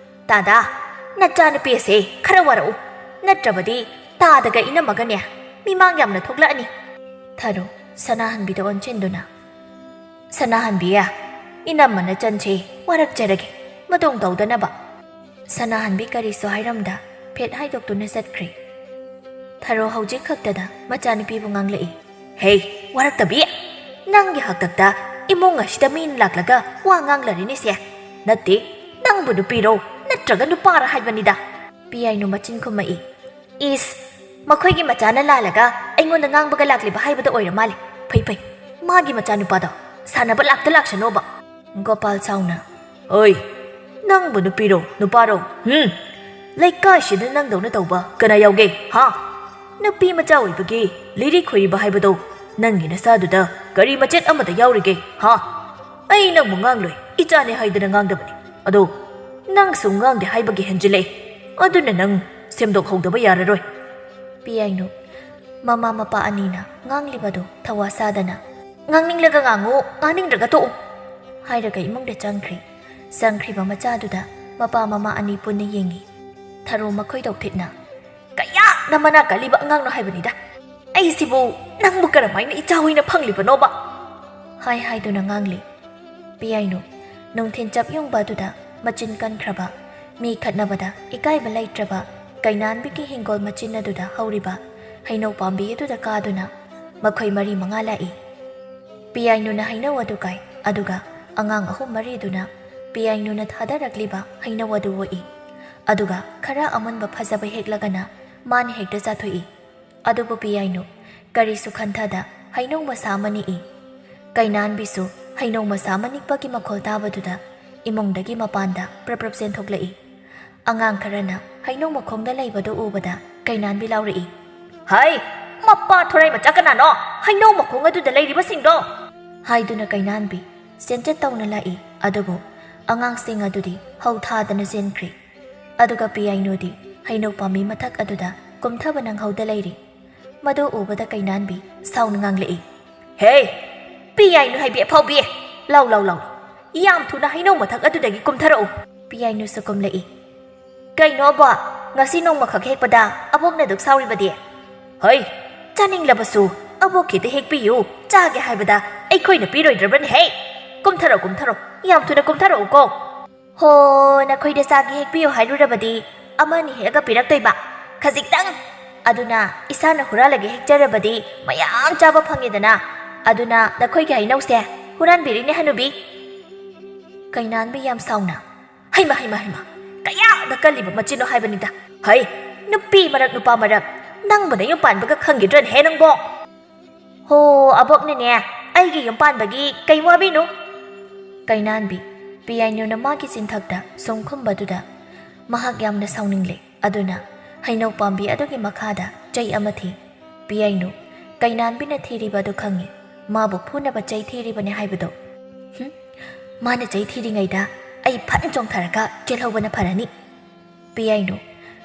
"ꯇꯥꯗꯥ, ꯅꯆꯥꯅꯨꯄꯤ ꯑꯁꯦ ꯈꯔ ꯋꯥꯔꯛꯎ, ꯅꯠꯇ꯭ꯔꯕꯗꯤ ꯇꯥꯗꯒ ꯏꯅꯝꯃꯒꯅꯦ ꯃꯤꯃꯥꯡ ꯌꯥꯝꯅ ꯊꯣꯛꯂꯛꯑꯅꯤ꯫" ꯊꯔꯣ ꯁꯅꯥꯍꯟꯕꯤꯗ ꯑꯣꯟꯁꯤꯟꯗꯨꯅ, "ꯁꯅꯥꯍꯟꯕꯤ, ꯏꯅꯝꯃ ꯅꯆꯟꯁꯦ ꯋꯥꯔꯛꯆꯔꯒꯦ, ꯃꯇꯨꯡ ꯇꯧꯗꯅꯕ꯫" ꯁꯅꯥꯍꯟꯕꯤ ꯀꯔꯤꯁꯨ ꯍꯥꯏꯔꯝꯗ ꯐꯦꯠ ꯍꯥꯏꯗꯣꯛꯇꯨꯅ ꯆꯠꯈ꯭ꯔꯦ꯫ ꯊꯔꯣ ꯍꯧꯖꯤꯛ ꯈꯛꯇꯗ ꯃꯆꯥꯅꯨꯄꯤꯕꯨ ꯉꯥꯡꯂꯛꯏ꯫ "ꯍꯦ, ꯋꯥꯔꯛꯇꯕꯤ! ꯅꯪꯒꯤ ꯍꯥꯛꯇꯛꯇ ꯏꯃꯨꯡ ꯑꯁꯤꯗ ꯃꯤꯅ ꯂꯥꯛꯂꯒ ꯋꯥ ꯉꯥꯡꯂꯔꯤꯅꯤꯁꯦ꯫ ꯅꯠꯇꯦ, ꯅꯪꯕꯨ ꯅꯨꯄꯤꯔꯣ ꯅꯠꯇ꯭ꯔꯒ ꯅꯨꯄꯥꯔ ꯍꯥꯏꯕꯅꯤꯗ꯫" ꯄꯤꯌꯥꯏꯅꯨ ꯃꯆꯤꯟ ꯈꯨꯝꯃꯛꯏ꯫ "ꯏꯁ, ꯃꯈꯣꯏꯒꯤ ꯃꯆꯥꯅ ꯂꯥꯜꯂꯒ ꯑꯩꯉꯣꯟꯗ ꯉꯥꯡꯕꯒ ꯂꯥꯛꯂꯤꯕ ꯍꯥꯏꯕꯗ ꯑꯣꯏꯔ ꯃꯥꯜꯂꯦ꯫ ꯐꯩ ꯐꯩ, ꯃꯥꯒꯤ ꯃꯆꯥꯅꯨꯄꯥꯗꯣ ꯁꯥꯟꯅꯕ ꯂꯥꯛꯇ ꯂꯥꯛꯁꯅꯣꯕ꯫" ꯒꯣꯄꯥꯜ ꯁꯥꯎꯅ, "ꯑꯣꯏ, ꯅꯪꯕꯨ ꯅꯨꯄꯤꯔꯣ, ꯅꯨꯄꯥꯔꯣ? ꯍꯨꯝ? ꯂꯩꯀꯥꯏꯁꯤꯗ ꯅꯪꯗꯧꯅ ꯇꯧꯕ ꯀꯅꯥ ꯌꯥꯎꯒꯦ, ꯍꯥ? ꯅꯨꯄꯤ ꯃꯆꯥ ꯑꯣꯏꯕꯒꯤ ꯂꯤꯔꯤ ꯈꯣꯏꯔꯤꯕ ꯍꯥꯏꯕꯗꯣ ꯅꯪꯒꯤ ꯅꯁꯥꯗꯨꯗ ꯀꯔꯤ ꯃꯆꯦꯠ ꯑꯃꯗ ꯌꯥꯎꯔꯤꯒꯦ, ꯍꯥ? ꯑꯩ ꯅꯪꯕꯨ ꯉꯥꯡꯂꯣꯏ, ꯏꯆꯥꯅꯦ ꯍꯥꯏꯗꯅ ꯉꯥꯡꯗꯕꯅꯤ꯫ ꯑꯗꯣ ꯅꯪꯁꯨ ꯉꯥꯡꯗꯦ ꯍꯥꯏꯕꯒꯤ ꯍꯦꯟꯖꯤꯜꯂꯛꯑꯦ꯫ ꯑꯗꯨꯅ ꯅꯪ ꯁꯦꯝꯗꯣꯛꯍꯧꯗꯕ ꯌꯥꯔꯔꯣꯏ꯫ ꯄꯤꯌꯥꯏꯅꯨ, ꯃꯃꯥ ꯃꯄꯥ ꯑꯅꯤꯅ ꯉꯥꯡꯂꯤꯕꯗꯨ ꯊꯋꯥ ꯁꯥꯗꯅ, "ꯉꯥꯡꯅꯤꯡꯂꯒ ꯉꯥꯡꯉꯨ, ꯉꯥꯡꯅꯤꯡꯗ꯭ꯔꯒ ꯇꯣꯛꯎ" ꯍꯥꯏꯔꯒ ꯏꯃꯨꯡꯗ ꯆꯪꯈ꯭ꯔꯦ꯫ ꯆꯪꯈ꯭ꯔꯤꯕ ꯃꯆꯥꯗꯨꯗ ꯃꯄꯥ ꯃꯃꯥ ꯑꯅꯤ ꯄꯨꯟꯅ ꯌꯦꯡꯉꯤ꯫ ꯊꯔꯣ ꯃꯈꯣꯏꯗꯣꯛ ꯊꯤꯠꯅ, "ꯀꯌꯥꯗ ꯃꯅꯥ ꯀꯜꯂꯤꯕ ꯑꯉꯥꯡꯅꯣ ꯍꯥꯏꯕꯅꯤꯗ꯫ ꯑꯩꯁꯤꯕꯨ ꯅꯪꯕꯨ ꯀꯔꯝꯍꯥꯏꯅ ꯏꯆꯥ ꯑꯣꯏꯅ ꯐꯪꯂꯤꯕꯅꯣꯕ?" ꯍꯥꯏ ꯍꯥꯏꯗꯨꯅ ꯉꯥꯡꯂꯤ꯫ ꯄꯤꯌꯥꯏꯅꯨ, ꯅꯨꯡꯊꯤꯟ ꯆꯞ ꯌꯨꯡꯕ ꯑꯗꯨꯗ ꯃꯆꯤꯟ ꯀꯟꯈ꯭ꯔꯕ, ꯃꯤ ꯈꯠꯅꯕꯗ ꯏꯀꯥꯏꯕ ꯂꯩꯇ꯭ꯔꯕ ꯀꯩꯅꯥꯟꯕꯤꯒꯤ ꯍꯤꯡꯒꯣꯜ ꯃꯆꯤꯟ ꯑꯗꯨꯗ ꯍꯧꯔꯤꯕ ꯍꯩꯅꯧ ꯄꯥꯝꯕꯤ ꯑꯗꯨꯗ ꯀꯥꯗꯨꯅ ꯃꯈꯣꯏ ꯃꯔꯤ ꯃꯉꯥ ꯂꯥꯛꯏ꯫ ꯄꯤꯌꯥꯏꯅꯨꯅ ꯍꯩꯅꯧ ꯑꯗꯨ ꯀꯥꯏ, ꯑꯗꯨꯒ ꯑꯉꯥꯡ ꯑꯍꯨꯝ ꯃꯔꯤꯗꯨꯅ ꯄꯤꯌꯥꯏꯅꯨꯅ ꯊꯥꯗꯔꯛꯂꯤꯕ ꯍꯩꯅꯧ ꯑꯗꯨ ꯑꯣꯛꯏ꯫ ꯑꯗꯨꯒ ꯈꯔ ꯑꯃꯨꯟꯕ ꯐꯖꯕ ꯍꯦꯛꯂꯒꯅ ꯃꯥꯅ ꯍꯦꯛꯇ ꯆꯥꯊꯣꯛꯏ꯫ ꯑꯗꯨꯕꯨ ꯄꯤꯌꯥꯏꯅꯨ ꯀꯔꯤꯁꯨ ꯈꯟꯊꯗ ꯍꯩꯅꯧ ꯃꯁꯥ ꯑꯃ ꯅꯤꯛꯏ꯫ ꯀꯩꯅꯥꯟꯕꯤꯁꯨ ꯍꯩꯅꯧ ꯃꯁꯥ ꯑꯃ ꯅꯤꯛꯄꯒꯤ ꯃꯈꯣꯜ ꯇꯥꯕꯗꯨꯗ ꯏꯃꯨꯡꯗꯒꯤ ꯃꯄꯥꯟꯗ ꯄ꯭ꯔꯞ ꯄ꯭ꯔꯞ ꯆꯦꯟꯊꯣꯛꯂꯛꯏ꯫ ꯑꯉꯥꯡ ꯈꯔꯅ ꯍꯩꯅꯧ ꯃꯈꯣꯡꯗ ꯂꯩꯕꯗꯨ ꯎꯕꯗ ꯀꯩꯅꯥꯟꯕꯤ ꯂꯥꯎꯔꯛꯏ, "ꯍꯩ, ꯃꯄꯥ ꯊꯣꯔꯥꯏ ꯃꯆꯥ ꯀꯅꯥꯅꯣ ꯍꯩꯅꯧ ꯃꯈꯣꯡ ꯑꯗꯨꯗ ꯂꯩꯔꯤꯕꯁꯤꯡꯗꯣ?" ꯍꯥꯏꯗꯨꯅ ꯀꯩꯅꯥꯟꯕꯤ ꯆꯦꯟꯆꯠ ꯇꯧꯅ ꯂꯥꯛꯏ꯫ ꯑꯗꯨꯕꯨ ꯑꯉꯥꯡꯁꯤꯡ ꯑꯗꯨꯗꯤ ꯍꯧ ꯊꯥꯗꯅ ꯆꯦꯟꯈ꯭ꯔꯦ꯫ ꯑꯗꯨꯒ ꯄꯤꯌꯥꯏꯅꯨꯗꯤ ꯍꯩꯅꯧ ꯄꯥꯝꯕꯤ ꯃꯊꯛ ꯑꯗꯨꯗ ꯀꯨꯝꯊꯕ ꯅꯪꯍꯧꯗ ꯂꯩꯔꯤ꯫ ꯃꯗꯨ ꯎꯕꯗ ꯀꯩꯅꯥꯟꯕꯤ ꯁꯥꯎꯅ ꯉꯥꯡꯂꯛꯏ, "ꯍꯦ! ꯄꯤꯌꯥꯏꯅꯨ ꯍꯥꯏꯕꯤ ꯑꯐꯥꯎꯕꯤ! ꯂꯥꯎ, ꯂꯥꯎ, ꯂꯥꯎ! ꯌꯥꯝ ꯊꯨꯅ ꯍꯩꯅꯧ ꯃꯊꯛ ꯑꯗꯨꯗꯒꯤ ꯀꯨꯝꯊꯔꯛꯎ!" ꯄꯤꯌꯥꯏꯅꯨꯁꯨ ꯀꯨꯝꯂꯛꯏ꯫ "ꯀꯩꯅꯣ ꯑꯕꯣꯛ, ꯉꯁꯤ ꯅꯣꯡꯃꯈꯛ ꯍꯦꯛꯄꯗ ꯑꯕꯣꯛꯅ ꯑꯗꯨꯛ ꯁꯥꯎꯔꯤꯕꯗꯤ?" "ꯍꯩ, ꯆꯥꯅꯤꯡꯂꯕꯁꯨ ꯑꯕꯣꯛꯀꯤꯗ ꯍꯦꯛꯄꯤꯌꯨ, ꯆꯥꯒꯦ ꯍꯥꯏꯕꯗ ꯑꯩꯈꯣꯏꯅ ꯄꯤꯔꯣꯏꯗ꯭ꯔꯕꯅꯦ ꯍꯦ! ꯀꯨꯝꯊꯔꯣ, ꯀꯨꯝꯊꯔꯣ, ꯌꯥꯝ ꯊꯨꯅ ꯀꯨꯝꯊꯔꯛꯎꯀꯣ!" "ꯍꯣ, ꯅꯈꯣꯏꯗ ꯆꯥꯒꯦ ꯍꯦꯛꯄꯤꯌꯨ ꯍꯥꯏꯔꯨꯔꯕꯗꯤ ꯑꯃꯅꯤ ꯍꯦꯛꯑꯒ ꯄꯤꯔꯛꯇꯣꯏꯕ, ꯈꯖꯤꯛꯇꯪ꯫ ꯑꯗꯨꯅ ꯏꯁꯥꯅ ꯍꯨꯔꯥꯜꯂꯒ ꯍꯦꯛꯆꯔꯕꯗꯤ ꯃꯌꯥꯝ ꯆꯥꯕ ꯐꯪꯉꯦꯗꯅ꯫ ꯑꯗꯨꯅ ꯅꯈꯣꯏꯒꯤ ꯍꯩꯅꯧꯁꯦ ꯍꯨꯔꯥꯟꯕꯤꯔꯤꯅꯦ, ꯍꯅꯨꯕꯤ!" ꯀꯩꯅꯥꯟꯕꯤ ꯌꯥꯝ ꯁꯥꯎꯅ, "ꯍꯩꯃ, ꯍꯩꯃ, ꯍꯩꯃ! ꯀꯌꯥꯗ ꯀꯜꯂꯤꯕ ꯃꯆꯤꯟꯅꯣ ꯍꯥꯏꯕꯅꯤꯗ! ꯍꯩ, ꯅꯨꯄꯤ ꯃꯔꯛ ꯅꯨꯄꯥ ꯃꯔꯛ, ꯅꯪꯕꯨ ꯅꯌꯨꯝ ꯄꯥꯟꯕꯒ ꯈꯪꯈꯤꯗ꯭ꯔꯅꯦꯍꯦ ꯅꯪꯕꯣ?" "ꯍꯣ, ꯑꯕꯣꯛꯅꯅꯦ ꯑꯩꯒꯤ ꯌꯨꯝ ꯄꯥꯟꯕꯒꯤ ꯀꯩ ꯋꯥꯕꯤꯅꯣ?" ꯀꯩꯅꯥꯟꯕꯤ, ꯄꯤꯌꯥꯏꯅꯨꯅ ꯃꯥꯒꯤ ꯆꯤꯟꯊꯛꯇ ꯁꯨꯝ ꯈꯨꯝꯕꯗꯨꯗ ꯃꯍꯥꯛ ꯌꯥꯝꯅ ꯁꯥꯎꯅꯤꯡꯂꯦ꯫ ꯑꯗꯨꯅ ꯍꯩꯅꯧ ꯄꯥꯝꯕꯤ ꯑꯗꯨꯒꯤ ꯃꯈꯥꯗ ꯆꯩ ꯑꯃ ꯊꯤ꯫ ꯄꯤꯌꯥꯏꯅꯨ, ꯀꯩꯅꯥꯟꯕꯤꯅ ꯊꯤꯔꯤꯕ ꯑꯗꯨ ꯈꯪꯉꯤ꯫ ꯃꯥꯕꯨ ꯐꯨꯅꯕ ꯆꯩ ꯊꯤꯔꯤꯕꯅꯤ ꯍꯥꯏꯕꯗꯣ꯫ ꯍꯨꯝ, ꯃꯥꯅ ꯆꯩ ꯊꯤꯔꯤꯉꯩꯗ ꯑꯩ ꯐꯠ ꯆꯣꯡꯊꯔꯒ ꯆꯦꯜꯍꯧꯕꯅ ꯐꯔꯅꯤ꯫ ꯄꯤꯌꯥꯏꯅꯨ,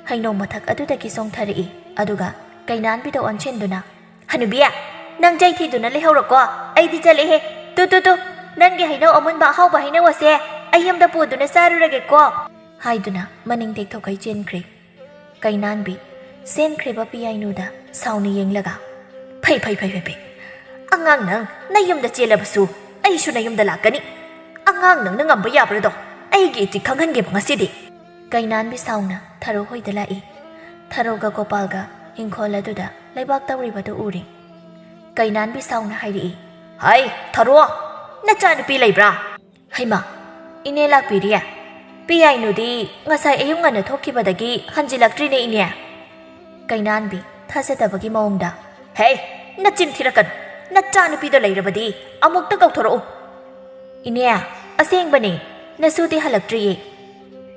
ꯍꯩꯅꯧ ꯃꯊꯛ ꯑꯗꯨꯗꯒꯤ ꯆꯣꯡꯊꯔꯛꯏ꯫ ꯑꯗꯨꯒ ꯀꯩꯅꯥꯟꯕꯤꯗ ꯑꯣꯟꯁꯤꯟꯗꯨꯅ, "ꯍꯅꯨꯕꯤ, ꯅꯪ ꯆꯩ ꯊꯤꯗꯨꯅ ꯂꯩꯍꯧꯔꯣꯀꯣ, ꯑꯩꯗꯤ ꯆꯠꯂꯦꯍꯦ꯫ ꯇꯨ, ꯇꯨ, ꯇꯨ, ꯅꯪꯒꯤ ꯍꯩꯅꯧ ꯑꯃꯨꯟꯕ ꯑꯍꯥꯎꯕ ꯍꯩꯅꯧ ꯑꯁꯦ ꯑꯩ ꯌꯨꯝꯗ ꯄꯨꯗꯨꯅ ꯆꯥꯔꯨꯔꯒꯦꯀꯣ," ꯍꯥꯏꯗꯨꯅ ꯃꯅꯤꯡ ꯇꯦꯛꯊꯣꯛꯈꯩ ꯆꯦꯟꯈ꯭ꯔꯦ꯫ ꯀꯩꯅꯥꯟꯕꯤ ꯆꯦꯟꯈ꯭ꯔꯤꯕ ꯄꯤꯌꯥꯏꯅꯨꯗ ꯁꯥꯎꯅ ꯌꯦꯡꯂꯒ, "ꯐꯩ, ꯐꯩ, ꯐꯩ, ꯐꯩ, ꯐꯩ꯫ ꯑꯉꯥꯡ ꯅꯪ ꯅꯌꯨꯝꯗ ꯆꯦꯜꯂꯕꯁꯨ ꯑꯩꯁꯨ ꯅꯌꯨꯝꯗ ꯂꯥꯛꯀꯅꯤ꯫ ꯑꯉꯥꯡ ꯅꯪꯅ ꯉꯝꯕ ꯌꯥꯕ꯭ꯔꯗꯣ ꯑꯩꯒꯤ ꯏꯆꯦ ꯈꯪꯍꯟꯒꯦꯕ ꯉꯁꯤꯗꯤ꯫" ꯀꯩꯅꯥꯟꯕꯤ ꯁꯥꯎꯅ ꯊꯔꯣ ꯍꯣꯏꯗ ꯂꯥꯛꯏ꯫ ꯊꯔꯣꯒ ꯒꯣꯄꯥꯜꯒ ꯏꯪꯈꯣꯜ ꯑꯗꯨꯗ ꯂꯩꯕꯥꯛ ꯇꯧꯔꯤꯕꯗꯨ ꯎꯔꯤ꯫ ꯀꯩꯅꯥꯟꯕꯤ ꯁꯥꯎꯅ ꯍꯥꯏꯔꯛꯏ, "ꯍꯥꯏ, ꯊꯔꯣ, ꯅꯆꯥꯅꯨꯄꯤ ꯂꯩꯕ꯭ꯔꯥ?" "ꯍꯩꯃꯥ, ꯏꯅꯦ ꯂꯥꯛꯄꯤꯔꯤꯌꯦ꯫ ꯄꯤꯌꯥꯏꯅꯨꯗꯤ ꯉꯁꯥꯏ ꯑꯌꯨꯛ ꯉꯟꯅ ꯊꯣꯛꯈꯤꯕꯗꯒꯤ ꯍꯟꯖꯤꯜꯂꯛꯇ꯭ꯔꯤꯅꯦ, ꯏꯅꯦ꯫" ꯀꯩꯅꯥꯟꯕꯤ ꯊꯥꯖꯗꯕꯒꯤ ꯃꯑꯣꯡꯗ, "ꯍꯦ, ꯅꯆꯤꯟ ꯊꯤꯔꯛꯀꯅꯨ꯫ ꯅꯆꯥꯅꯨꯄꯤꯗꯣ ꯂꯩꯔꯕꯗꯤ ꯑꯃꯨꯛꯇ ꯀꯧꯊꯣꯔꯛꯎ꯫" "ꯏꯅꯦ, ꯑꯁꯦꯡꯕꯅꯦ, ꯅꯁꯨꯗꯤ ꯍꯜꯂꯛꯇ꯭ꯔꯤꯌꯦ꯫"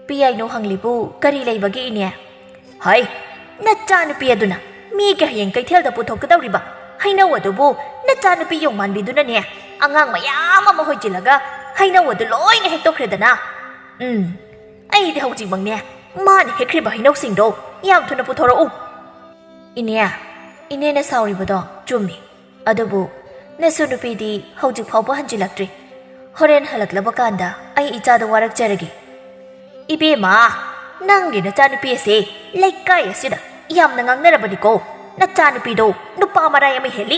"ꯄꯤꯌꯥꯏꯅꯨ ꯍꯪꯂꯤꯕꯨ ꯀꯔꯤ ꯂꯩꯕꯒꯦ, ꯏꯅꯦ?" "ꯍꯩ, ꯅꯆꯥꯅꯨꯄꯤ ꯑꯗꯨꯅ ꯃꯤꯒꯤ ꯍꯌꯦꯡ ꯀꯩꯊꯦꯜꯗ ꯄꯨꯊꯣꯛꯀꯗꯧꯔꯤꯕ ꯍꯩꯅꯧ ꯑꯗꯨꯕꯨ ꯅꯆꯥꯅꯨꯄꯤ ꯌꯣꯡꯃꯥꯟꯕꯤꯗꯨꯅꯅꯦ ꯑꯉꯥꯡ ꯃꯌꯥꯝ ꯑꯃ ꯍꯣꯏꯖꯤꯜꯂꯒ ꯍꯩꯅꯧ ꯑꯗꯨ ꯂꯣꯏꯅ ꯍꯦꯛꯇꯣꯛꯈ꯭ꯔꯦꯗꯅ꯫ ꯎꯝ, ꯑꯩꯗꯤ ꯍꯧꯖꯤꯛꯃꯛꯅꯦ ꯃꯥꯅ ꯍꯦꯛꯈ꯭ꯔꯤꯕ ꯍꯩꯅꯧꯁꯤꯡꯗꯣ ꯌꯥꯝ ꯊꯨꯅ ꯄꯨꯊꯣꯔꯛꯎ꯫" "ꯏꯅꯦ, ꯏꯅꯦꯅ ꯁꯥꯎꯔꯤꯕꯗꯣ ꯆꯨꯝꯃꯤ꯫ ꯑꯗꯨꯕꯨ ꯅꯁꯨ ꯅꯨꯄꯤꯗꯤ ꯍꯧꯖꯤꯛ ꯐꯥꯎꯕ ꯍꯟꯖꯤꯜꯂꯛꯇ꯭ꯔꯤ꯫ ꯍꯣꯔꯦꯟ ꯍꯜꯂꯛꯂꯕ ꯀꯥꯟꯗ ꯑꯩ ꯏꯆꯥꯗ ꯋꯥꯔꯛꯆꯔꯒꯦ꯫" "ꯏꯕꯦꯝꯃ, ꯅꯪꯒꯤ ꯅꯆꯥꯅꯨꯄꯤ ꯑꯁꯦ ꯂꯩꯀꯥꯏ ꯑꯁꯤꯗ ꯌꯥꯝꯅ ꯉꯥꯡꯅꯔꯕꯅꯤꯀꯣ꯫ ꯅꯆꯥꯅꯨꯄꯤꯗꯣ ꯅꯨꯄꯥ ꯃꯔꯥꯏ ꯑꯃ ꯍꯦꯜꯂꯤ꯫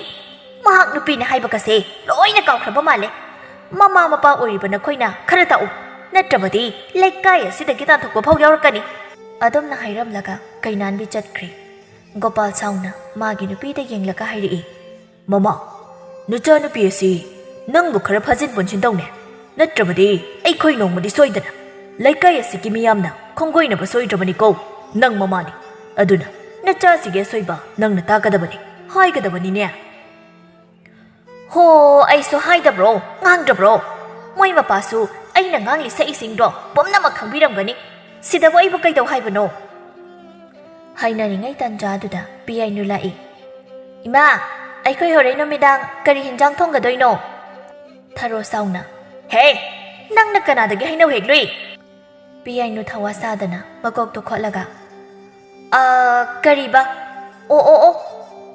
ꯃꯍꯥꯛ ꯅꯨꯄꯤꯅꯦ ꯍꯥꯏꯕꯒꯁꯦ ꯂꯣꯏꯅ ꯀꯥꯎꯈ꯭ꯔꯕ ꯃꯥꯜꯂꯦ꯫ ꯃꯃꯥ ꯃꯄꯥ ꯑꯣꯏꯔꯤꯕ ꯅꯈꯣꯏꯅ ꯈꯔ ꯇꯥꯛꯎ, ꯅꯠꯇ꯭ꯔꯕꯗꯤ ꯂꯩꯀꯥꯏ ꯑꯁꯤꯗꯒꯤ ꯇꯥꯟꯊꯣꯛꯄ ꯐꯥꯎ ꯌꯥꯎꯔꯛꯀꯅꯤ꯫" ꯑꯗꯨꯝꯅ ꯍꯥꯏꯔꯝꯂꯒ ꯀꯩꯅꯥꯟꯕꯤ ꯆꯠꯈ꯭ꯔꯦ꯫ ꯒꯣꯄꯥꯜ ꯁꯥꯎꯅ ꯃꯥꯒꯤ ꯅꯨꯄꯤꯗ ꯌꯦꯡꯂꯒ ꯍꯥꯏꯔꯛꯏ, "ꯃꯃꯥ, ꯅꯆꯥꯅꯨꯄꯤ ꯑꯁꯤ ꯅꯪꯕꯨ ꯈꯔ ꯐꯥꯖꯤꯟ ꯄꯨꯟꯁꯤꯟ ꯇꯧꯅꯦ, ꯅꯠꯇ꯭ꯔꯕꯗꯤ ꯑꯩꯈꯣꯏ ꯅꯣꯡꯃꯗꯤ ꯁꯣꯏꯗꯅ ꯂꯩꯀꯥꯏ ꯑꯁꯤꯒꯤ ꯃꯤꯌꯥꯝꯅ ꯈꯣꯡꯒꯣꯏꯅꯕ ꯁꯣꯏꯗ꯭ꯔꯕꯅꯤꯀꯣ꯫ ꯅꯪ ꯃꯃꯥꯅꯤ, ꯑꯗꯨꯅ ꯅꯆꯥꯁꯤꯒꯤ ꯑꯁꯣꯏꯕ ꯅꯪꯅ ꯇꯥꯛꯀꯗꯕꯅꯤ, ꯍꯥꯏꯒꯗꯕꯅꯤꯅꯦ꯫" "ꯍꯣ, ꯑꯩꯁꯨ ꯍꯥꯏꯗꯕ꯭ꯔꯣ, ꯉꯥꯡꯗꯕ꯭ꯔꯣ? ꯃꯣꯏ ꯃꯄꯥꯁꯨ ꯑꯩꯅ ꯉꯥꯡꯂꯤ ꯁꯛꯏꯁꯤꯡꯗꯣ ꯄꯨꯝꯅꯃꯛ ꯈꯪꯕꯤꯔꯝꯒꯅꯤ꯫ ꯁꯤꯗꯕꯨ ꯑꯩꯕꯨ ꯀꯩꯗꯧ ꯍꯥꯏꯕꯅꯣ? ꯍꯥꯏꯅꯔꯤꯉꯩ ꯇꯥꯟꯖꯥꯗꯨꯗ ꯄꯤꯌꯥꯏꯅꯨ ꯂꯥꯛꯏ꯫ "ꯏꯃꯥ, ꯑꯩꯈꯣꯏ ꯍꯣꯔꯦꯟ ꯅꯨꯃꯤꯗꯥꯡ ꯀꯔꯤ ꯍꯤꯟꯖꯥꯡ ꯊꯣꯡꯒꯗꯣꯏꯅꯣ?" ꯊꯔꯣ ꯁꯥꯎꯅ, "ꯍꯦ, ꯅꯪꯅ ꯀꯅꯥꯗꯒꯤ ꯍꯩꯅꯧ ꯍꯦꯛꯂꯨꯏ?" ꯄꯤꯌꯥꯏꯅꯨ ꯊꯋꯥ ꯁꯥꯗꯅ ꯃꯀꯣꯛꯇꯨ ꯈꯣꯠꯂꯒ, "ꯑ, ꯀꯔꯤꯕ? ꯑꯣ, ꯑꯣ, ꯑꯣ,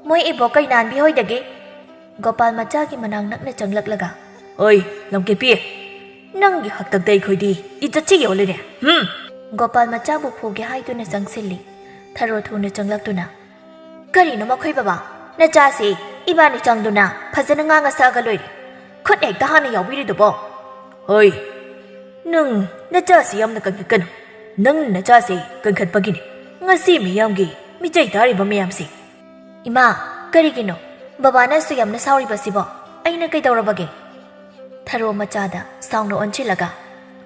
ꯃꯣꯏ ꯏꯕꯣꯛ ꯀꯩꯅꯥꯟꯕꯤ ꯍꯣꯏꯗꯒꯤ꯫" ꯒꯣꯄꯥꯜ ꯃꯆꯥꯒꯤ ꯃꯅꯥꯛ ꯅꯛꯅ ꯆꯪꯂꯛꯂꯒ, "ꯑꯣꯏ, ꯂꯝꯀꯦꯠꯄꯤ, ꯅꯪꯒꯤ ꯍꯥꯛꯇꯛꯇ ꯑꯩꯈꯣꯏꯗꯤ ꯏꯖꯠꯁꯤ ꯌꯣꯜꯂꯤꯅꯦ꯫ ꯍꯨꯝ!" ꯒꯣꯄꯥꯜ ꯃꯆꯥꯕꯨ ꯐꯨꯒꯦ ꯍꯥꯏꯗꯨꯅ ꯆꯪꯁꯤꯜꯂꯤ꯫ ꯊꯔꯣ ꯊꯨꯅ ꯆꯪꯂꯛꯇꯨꯅ, "ꯀꯔꯤꯅꯣ ꯃꯈꯣꯏ ꯕꯕꯥ? ꯅꯆꯥꯁꯤ ꯏꯕꯥꯅꯤ ꯆꯪꯗꯨꯅ ꯐꯖꯅ ꯉꯥꯡꯉ ꯁꯛꯑꯒ ꯂꯣꯏꯔꯦ꯫ ꯈꯨꯠ ꯍꯦꯛꯇ ꯍꯥꯟꯅ ꯌꯥꯎꯕꯤꯔꯤꯗꯨꯕꯣ?" "ꯍꯣꯏ, ꯅꯪ ꯅꯆꯥꯁꯤ ꯌꯥꯝꯅ ꯀꯟꯈꯠꯀꯅꯨ꯫ ꯅꯪ ꯅꯆꯥꯁꯤ ꯀꯟꯈꯠꯄꯒꯤꯅꯤ ꯉꯁꯤ ꯃꯤꯌꯥꯝꯒꯤ ꯃꯤꯆꯩ ꯇꯥꯔꯤꯕ ꯃꯌꯥꯝꯁꯤ꯫" "ꯏꯃꯥ, ꯀꯔꯤꯒꯤꯅꯣ ꯕꯕꯥꯅ ꯑꯁꯨꯛ ꯌꯥꯝꯅ ꯁꯥꯎꯔꯤꯕꯁꯤꯕꯣ? ꯑꯩꯅ ꯀꯩꯗꯧꯔꯕꯒꯦ?" ꯊꯔꯣ ꯃꯆꯥꯗ ꯁꯥꯎꯅ ꯑꯣꯟꯁꯤꯜꯂꯒ,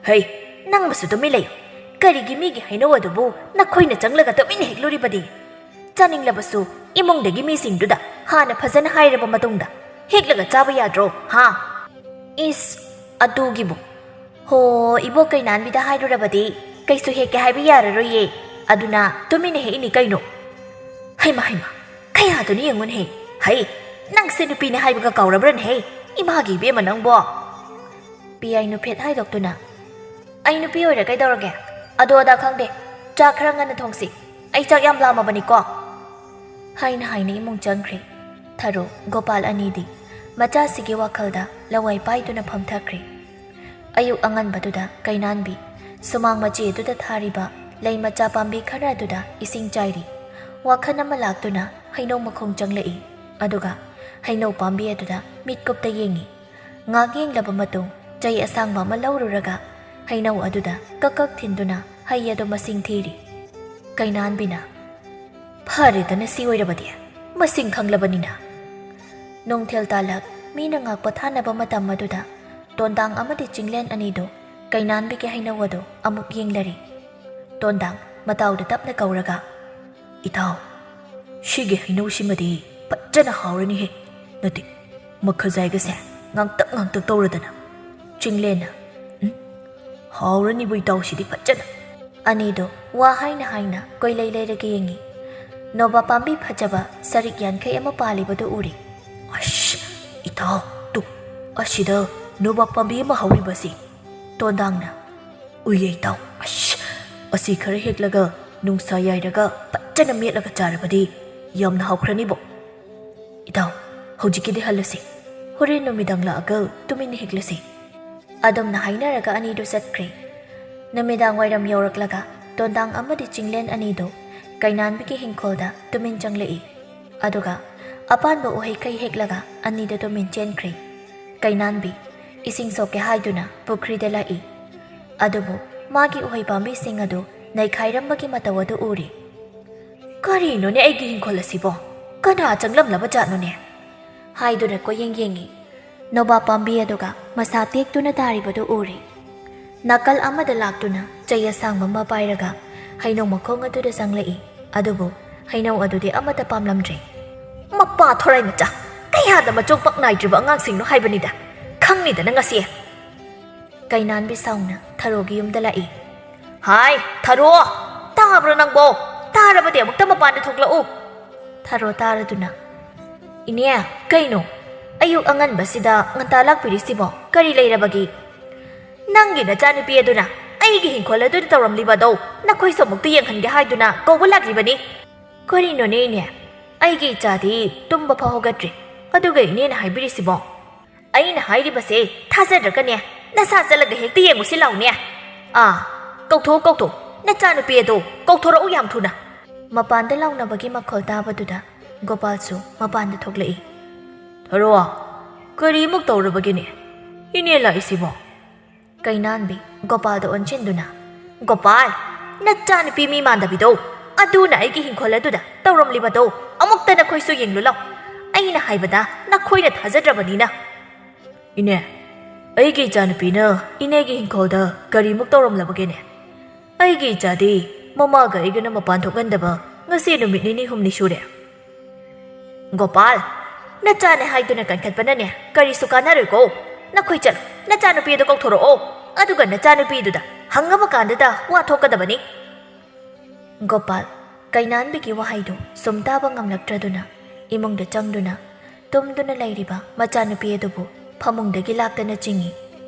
"ꯍꯩ, ꯅꯪꯕꯨꯁꯨ ꯇꯨꯃꯤꯟ ꯂꯩꯌꯨ꯫ ꯀꯔꯤꯒꯤ ꯃꯤꯒꯤ ꯍꯩꯅꯧ ꯑꯗꯨꯕꯨ ꯅꯈꯣꯏꯅ ꯆꯪꯂꯒ ꯇꯨꯃꯤꯟꯅ ꯍꯦꯛꯂꯨꯔꯤꯕꯗꯤ? ꯆꯥꯅꯤꯡꯂꯕꯁꯨ ꯏꯃꯨꯡꯗꯒꯤ ꯃꯤꯁꯤꯡꯗꯨꯗ ꯍꯥꯟꯅ ꯐꯖꯅ ꯍꯥꯏꯔꯕ ꯃꯇꯨꯡꯗ ꯍꯦꯛꯂꯒ ꯆꯥꯕ ꯌꯥꯗ꯭ꯔꯣ, ꯍꯥ?" "ꯏꯁ, ꯑꯗꯨꯒꯤꯕꯨ? ꯍꯣ, ꯏꯕꯣꯛ ꯀꯩꯅꯥꯟꯕꯤꯗ ꯍꯥꯏꯔꯨꯔꯕꯗꯤ ꯀꯩꯁꯨ ꯍꯦꯛꯀꯦ ꯍꯥꯏꯕ ꯌꯥꯔꯔꯣꯏꯌꯦ꯫ ꯑꯗꯨꯅ ꯇꯨꯃꯤꯟꯅ ꯍꯦꯛꯏꯅꯤ ꯀꯩꯅꯣ꯫ ꯍꯩꯃ, ꯍꯩꯃ, ꯀꯌꯥꯗꯨꯅ ꯌꯦꯡꯉꯨꯅꯦꯍꯦ꯫ ꯍꯩ, ꯅꯪꯁꯦ ꯅꯨꯄꯤꯅꯦ ꯍꯥꯏꯕꯒ ꯀꯥꯎꯔꯕ꯭ꯔꯅꯦꯍꯦ? ꯏꯃꯥꯒꯤ ꯏꯕꯦꯝꯃ ꯅꯪꯕꯣ!" ꯄꯤꯌꯥꯏ ꯅꯨꯐꯦꯠ ꯍꯥꯏꯗꯣꯛꯇꯨꯅ, "ꯑꯩ ꯅꯨꯄꯤ ꯑꯣꯏꯔꯦ ꯀꯩꯗꯧꯔꯒꯦ? ꯑꯗꯣ ꯑꯗꯥ ꯈꯪꯗꯦ꯫ ꯆꯥꯛ ꯈꯔ ꯉꯟꯅ ꯊꯣꯡꯁꯤ꯫ ꯑꯩ ꯆꯥꯛ ꯌꯥꯝ ꯂꯥꯝꯃꯕꯅꯤꯀꯣ꯫" ꯍꯥꯏꯅ ꯍꯥꯏꯅ ꯏꯃꯨꯡ ꯆꯪꯈ꯭ꯔꯦ꯫ ꯊꯔꯣ, ꯒꯣꯄꯥꯜ ꯑꯅꯤꯗꯤ ꯃꯆꯥꯁꯤꯒꯤ ꯋꯥꯈꯜꯗ ꯂꯋꯥꯏ ꯄꯥꯏꯗꯨꯅ ꯐꯝꯊꯈ꯭ꯔꯦ꯫ ꯑꯌꯨꯛ ꯑꯉꯟꯕꯗꯨꯗ ꯀꯩꯅꯥꯟꯕꯤ ꯁꯨꯃꯥꯡ ꯃꯆꯦꯗꯨꯗ ꯊꯥꯔꯤꯕ ꯂꯩ ꯃꯆꯥ ꯄꯥꯝꯕꯤ ꯈꯔ ꯑꯗꯨꯗ ꯏꯁꯤꯡ ꯆꯥꯏꯔꯤ꯫ ꯋꯥꯈꯜ ꯑꯃ ꯂꯥꯛꯇꯨꯅ ꯍꯩꯅꯧ ꯃꯈꯣꯡ ꯆꯪꯂꯛꯏ꯫ ꯑꯗꯨꯒ ꯍꯩꯅꯧ ꯄꯥꯝꯕꯤ ꯑꯗꯨꯗ ꯃꯤꯠꯀꯨꯞꯇ ꯌꯦꯡꯉꯤ꯫ ꯉꯥꯛ ꯌꯦꯡꯂꯕ ꯃꯇꯨꯡ ꯆꯩ ꯑꯁꯥꯡꯕ ꯑꯃ ꯂꯧꯔꯨꯔꯒ ꯍꯩꯅꯧ ꯑꯗꯨꯗ ꯀꯛ ꯀꯛ ꯊꯤꯟꯗꯨꯅ ꯍꯩ ꯑꯗꯨ ꯃꯁꯤꯡ ꯊꯤꯔꯤ꯫ ꯀꯩꯅꯥꯟꯕꯤꯅ, "ꯐꯔꯦꯗꯅ ꯁꯤ ꯑꯣꯏꯔꯕꯗꯤ, ꯃꯁꯤꯡ ꯈꯪꯂꯕꯅꯤꯅ꯫" ꯅꯨꯡꯊꯤꯜ ꯇꯥꯂꯛ ꯃꯤꯅ ꯉꯥꯛ ꯄꯣꯊꯥꯅꯕ ꯃꯇꯝ ꯑꯗꯨꯗ ꯇꯣꯟꯗꯥꯡ ꯑꯃꯗꯤ ꯆꯤꯡꯂꯦꯟ ꯑꯅꯤꯗꯨ ꯀꯩꯅꯥꯟꯕꯤꯒꯤ ꯍꯩꯅꯧ ꯑꯗꯨ ꯑꯃꯨꯛ ꯌꯦꯡꯂꯔꯤ꯫ ꯇꯣꯟꯗꯥꯡ ꯃꯇꯥꯎꯗ ꯇꯞꯅ ꯀꯧꯔꯒ, "ꯏꯇꯥꯎ, ꯁꯤꯒꯤ ꯍꯩꯅꯧꯁꯤꯃꯗꯤ ꯐꯖꯅ ꯍꯥꯎꯔꯅꯤꯍꯦ꯫ ꯅꯠꯇꯦ, ꯃꯈꯖꯥꯏꯒꯁꯦ ꯉꯥꯡꯇꯛ ꯉꯥꯡꯇꯛ ꯇꯧꯔꯗꯅ꯫" ꯆꯤꯡꯂꯦꯟꯅ, "ꯎꯝ, "ꯍꯥꯎꯔꯅꯤꯕꯨ ꯏꯇꯥꯎꯁꯤꯗꯤ ꯐꯖꯅ"꯫ ꯑꯅꯤꯗꯣ ꯋꯥ ꯍꯥꯏꯅ ꯍꯥꯏꯅ ꯀꯣꯏꯂꯩ ꯂꯩꯔꯒ ꯌꯦꯡꯉꯤ꯫ ꯅꯣꯕꯥꯞ ꯄꯥꯝꯕꯤ ꯐꯖꯕ ꯁꯔꯤꯛ ꯌꯥꯡꯈꯩ ꯑꯃ ꯄꯥꯜꯂꯤꯕꯗꯨ ꯎꯔꯤ꯫ "ꯑꯁ, ꯏꯇꯥꯎ, ꯇꯨ, ꯑꯁꯤꯗ ꯅꯣꯕꯥꯞ ꯄꯥꯝꯕꯤ ꯑꯃ ꯍꯧꯔꯤꯕꯁꯤ"꯫ ꯇꯣꯟꯗꯥꯡꯅ, "ꯎꯏꯌꯦ ꯏꯇꯥꯎ, ꯑꯁ, ꯑꯁꯤ ꯈꯔ ꯍꯦꯛꯂꯒ ꯅꯨꯡꯁꯥ ꯌꯥꯏꯔꯒ ꯐꯖꯅ ꯃꯦꯠꯂꯒ ꯆꯥꯔꯕꯗꯤ ꯌꯥꯝꯅ ꯍꯥꯎꯈ꯭ꯔꯅꯤꯕꯣ꯫ ꯏꯇꯥꯎ, ꯍꯧꯖꯤꯛꯀꯤꯗꯤ ꯍꯜꯂꯁꯤ, ꯍꯣꯔꯦꯟ ꯅꯨꯃꯤꯗꯥꯡ ꯂꯥꯛꯑꯒ ꯇꯨꯃꯤꯟꯅ ꯍꯦꯛꯂꯁꯤ"꯫ ꯑꯗꯨꯝꯅ ꯍꯥꯏꯅꯔꯒ ꯑꯅꯤꯗꯨ ꯆꯠꯈ꯭ꯔꯦ꯫ ꯅꯨꯃꯤꯗꯥꯡ ꯋꯥꯏꯔꯝ ꯌꯧꯔꯛꯂꯒ ꯇꯣꯟꯗꯥꯡ ꯑꯃꯗꯤ ꯆꯤꯡꯂꯦꯟ ꯑꯅꯤꯗꯨ ꯀꯩꯅꯥꯟꯕꯤꯒꯤ ꯍꯤꯡꯈꯣꯜꯗ ꯇꯨꯃꯤꯟ ꯆꯪꯂꯛꯏ꯫ ꯑꯗꯨꯒ ꯑꯄꯥꯟꯕ ꯎꯍꯩ ꯀꯩ ꯍꯦꯛꯂꯒ ꯑꯅꯤꯗꯨ ꯇꯨꯃꯤꯟ ꯆꯦꯟꯈ꯭ꯔꯦ꯫ ꯀꯩꯅꯥꯟꯕꯤ ꯏꯁꯤꯡ ꯁꯣꯛꯀꯦ ꯍꯥꯏꯗꯨꯅ ꯄꯨꯈ꯭ꯔꯤꯗ ꯂꯥꯛꯏ꯫ ꯑꯗꯨꯕꯨ ꯃꯥꯒꯤ ꯎꯍꯩ ꯄꯥꯝꯕꯤꯁꯤꯡ ꯑꯗꯨ ꯅꯩꯈꯥꯏꯔꯝꯕꯒꯤ ꯃꯇꯧ ꯑꯗꯨ ꯎꯔꯤ꯫ "ꯀꯔꯤꯅꯣꯅꯦ ꯑꯩꯒꯤ ꯍꯤꯡꯈꯣꯜ ꯑꯁꯤꯕꯣ? ꯀꯅꯥ ꯆꯪꯂꯝꯂꯕ ꯖꯥꯠꯅꯣꯅꯦ?" ꯍꯥꯏꯗꯨꯅ ꯀꯣꯏꯌꯦꯡ ꯌꯦꯡꯉꯤ꯫ ꯅꯣꯕꯥꯞ ꯄꯥꯝꯕꯤ ꯑꯗꯨꯒ ꯃꯁꯥ ꯇꯦꯛꯇꯨꯅ ꯇꯥꯔꯤꯕꯗꯨ ꯎꯔꯦ꯫ ꯅꯥꯀꯜ ꯑꯃꯗ ꯂꯥꯛꯇꯨꯅ ꯆꯩ ꯑꯁꯥꯡꯕ ꯑꯃ ꯄꯥꯏꯔꯒ ꯍꯩꯅꯧ ꯃꯈꯣꯡ ꯑꯗꯨꯗ ꯆꯪꯂꯛꯏ꯫ ꯑꯗꯨꯕꯨ ꯍꯩꯅꯧ ꯑꯗꯨꯗꯤ ꯑꯃꯠꯇ ꯄꯥꯝꯂꯝꯗ꯭ꯔꯦ꯫ "ꯃꯄꯥ ꯊꯣꯔꯥꯏ ꯃꯆꯥ, ꯀꯌꯥꯗ ꯃꯆꯣꯡ ꯄꯛ ꯅꯥꯏꯗ꯭ꯔꯤꯕ ꯑꯉꯥꯡꯁꯤꯡꯅꯣ ꯍꯥꯏꯕꯅꯤꯗ꯫ ꯈꯪꯅꯤꯗ ꯅꯪ ꯉꯁꯤ"꯫ ꯀꯩꯅꯥꯟꯕꯤ ꯁꯥꯎꯅ ꯊꯔꯣꯒꯤ ꯌꯨꯝꯗ ꯂꯥꯛꯏ꯫ "ꯍꯥꯏ, ꯊꯔꯣ! ꯇꯥꯕ꯭ꯔꯣ ꯅꯪꯕꯣ? ꯇꯥꯔꯕꯗꯤ ꯑꯃꯨꯛꯇ ꯃꯄꯥꯟꯗ ꯊꯣꯛꯂꯛꯎ"꯫ ꯊꯔꯣ ꯇꯥꯔꯗꯨꯅ, "ꯏꯅꯦ, ꯀꯩꯅꯣ? ꯑꯌꯨꯛ ꯑꯉꯟꯕꯁꯤꯗ ꯉꯟꯇꯥ ꯂꯥꯛꯄꯤꯔꯤꯁꯤꯕꯣ? ꯀꯔꯤ ꯂꯩꯔꯕꯒꯦ?" "ꯅꯪꯒꯤ ꯅꯆꯥꯅꯨꯄꯤ ꯑꯗꯨꯅ ꯑꯩꯒꯤ ꯍꯤꯡꯈꯣꯜ ꯑꯗꯨꯗ ꯇꯧꯔꯝꯂꯤꯕ ꯑꯗꯣ ꯅꯈꯣꯏꯁꯨ ꯑꯃꯨꯛꯇ ꯌꯦꯡꯍꯟꯒꯦ ꯍꯥꯏꯗꯨꯅ ꯀꯧꯕ ꯂꯥꯛꯂꯤꯕꯅꯤ"꯫ "ꯀꯔꯤꯅꯣꯅꯦ ꯏꯅꯦ? ꯑꯩꯒꯤ ꯏꯆꯥꯗꯤ ꯇꯨꯝꯕ ꯐꯥꯎ ꯍꯧꯒꯠꯇ꯭ꯔꯤ, ꯑꯗꯨꯒ ꯏꯅꯦꯅ ꯍꯥꯏꯕꯤꯔꯤꯁꯤꯕꯣ?" "ꯑꯩꯅ ꯍꯥꯏꯔꯤꯕꯁꯦ ꯊꯥꯖꯗ꯭ꯔꯒꯅꯦ, ꯅꯁꯥ ꯆꯠꯂꯒ ꯍꯦꯛꯇ ꯌꯦꯡꯉꯨꯁꯤ ꯂꯥꯎꯅꯦ꯫ ꯑꯥ, ꯀꯧꯊꯣꯛ, ꯀꯧꯊꯣꯛ, ꯅꯆꯥꯅꯨꯄꯤ ꯑꯗꯣ ꯀꯧꯊꯣꯔꯛꯎ ꯌꯥꯝ ꯊꯨꯅ"꯫ ꯃꯄꯥꯟꯗ ꯂꯥꯎꯅꯕꯒꯤ ꯃꯈꯣꯜ ꯇꯥꯕꯗꯨꯗ ꯒꯣꯄꯥꯜꯁꯨ ꯃꯄꯥꯟꯗ ꯊꯣꯛꯂꯛꯏ꯫ "ꯊꯔꯣ, ꯀꯔꯤꯃꯨꯛ ꯇꯧꯔꯕꯒꯦꯅꯦ? ꯏꯅꯦ ꯂꯥꯛꯏꯁꯤꯕꯣ?" ꯀꯩꯅꯥꯟꯕꯤ ꯒꯣꯄꯥꯜꯗ ꯑꯣꯟꯁꯤꯟꯗꯨꯅ, "ꯒꯣꯄꯥꯜ, ꯅꯆꯥꯅꯨꯄꯤ ꯃꯤ ꯃꯥꯟꯗꯕꯤꯗꯣ, ꯑꯗꯨꯅ ꯑꯩꯒꯤ ꯍꯤꯡꯈꯣꯜ ꯑꯗꯨꯗ ꯇꯧꯔꯝꯂꯤꯕꯗꯣ ꯑꯃꯨꯛꯇ ꯅꯈꯣꯏꯁꯨ ꯌꯦꯡꯂꯨ ꯂꯥꯎ꯫ ꯑꯩꯅ ꯍꯥꯏꯕꯗ ꯅꯈꯣꯏꯅ ꯊꯥꯖꯗ꯭ꯔꯕꯅꯤꯅ"꯫ "ꯏꯅꯦ, ꯑꯩꯒꯤ ꯏꯆꯥꯅꯨꯄꯤꯅ ꯏꯅꯦꯒꯤ ꯍꯤꯡꯈꯣꯜꯗ ꯀꯔꯤꯃꯨꯛ ꯇꯧꯔꯝꯂꯕꯒꯦꯅꯦ? ꯑꯩꯒꯤ ꯏꯆꯥꯗꯤ ꯃꯃꯥꯒ ꯑꯩꯒꯅ ꯃꯄꯥꯟ ꯊꯣꯛꯍꯟꯗꯕ ꯉꯁꯤ ꯅꯨꯃꯤꯠ ꯅꯤꯅꯤ ꯍꯨꯝꯅꯤ ꯁꯨꯔꯦ"꯫ "ꯒꯣꯄꯥꯜ, ꯅꯆꯥꯅꯦ ꯍꯥꯏꯗꯨꯅ ꯀꯟꯈꯠꯄꯅꯅꯦ ꯀꯔꯤꯁꯨ ꯀꯥꯟꯅꯔꯣꯏꯀꯣ꯫ ꯅꯈꯣꯏ ꯆꯠꯂꯣ, ꯅꯆꯥꯅꯨꯄꯤ ꯑꯗꯨ ꯀꯧꯊꯣꯔꯛꯑꯣ"꯫ ꯑꯗꯨꯒ ꯅꯆꯥꯅꯨꯄꯤꯗꯨꯗ ꯍꯪꯉꯕ ꯀꯥꯟꯗꯇ ꯋꯥ ꯊꯣꯛꯀꯗꯕꯅꯤ꯫ ꯒꯣꯄꯥꯜ, ꯀꯩꯅꯥꯟꯕꯤꯒꯤ ꯋꯥꯍꯩꯗꯨ ꯁꯨꯝ ꯇꯥꯕ ꯉꯝꯂꯛꯇ꯭ꯔꯗꯨꯅ ꯏꯃꯨꯡꯗ ꯆꯪꯗꯨꯅ ꯇꯨꯝꯗꯨꯅ ꯂꯩꯔꯤꯕ ꯃꯆꯥꯅꯨꯄꯤ ꯑꯗꯨꯕꯨ ꯐꯃꯨꯡꯗꯒꯤ ꯂꯥꯛꯇꯅ ꯆꯤꯡꯏ꯫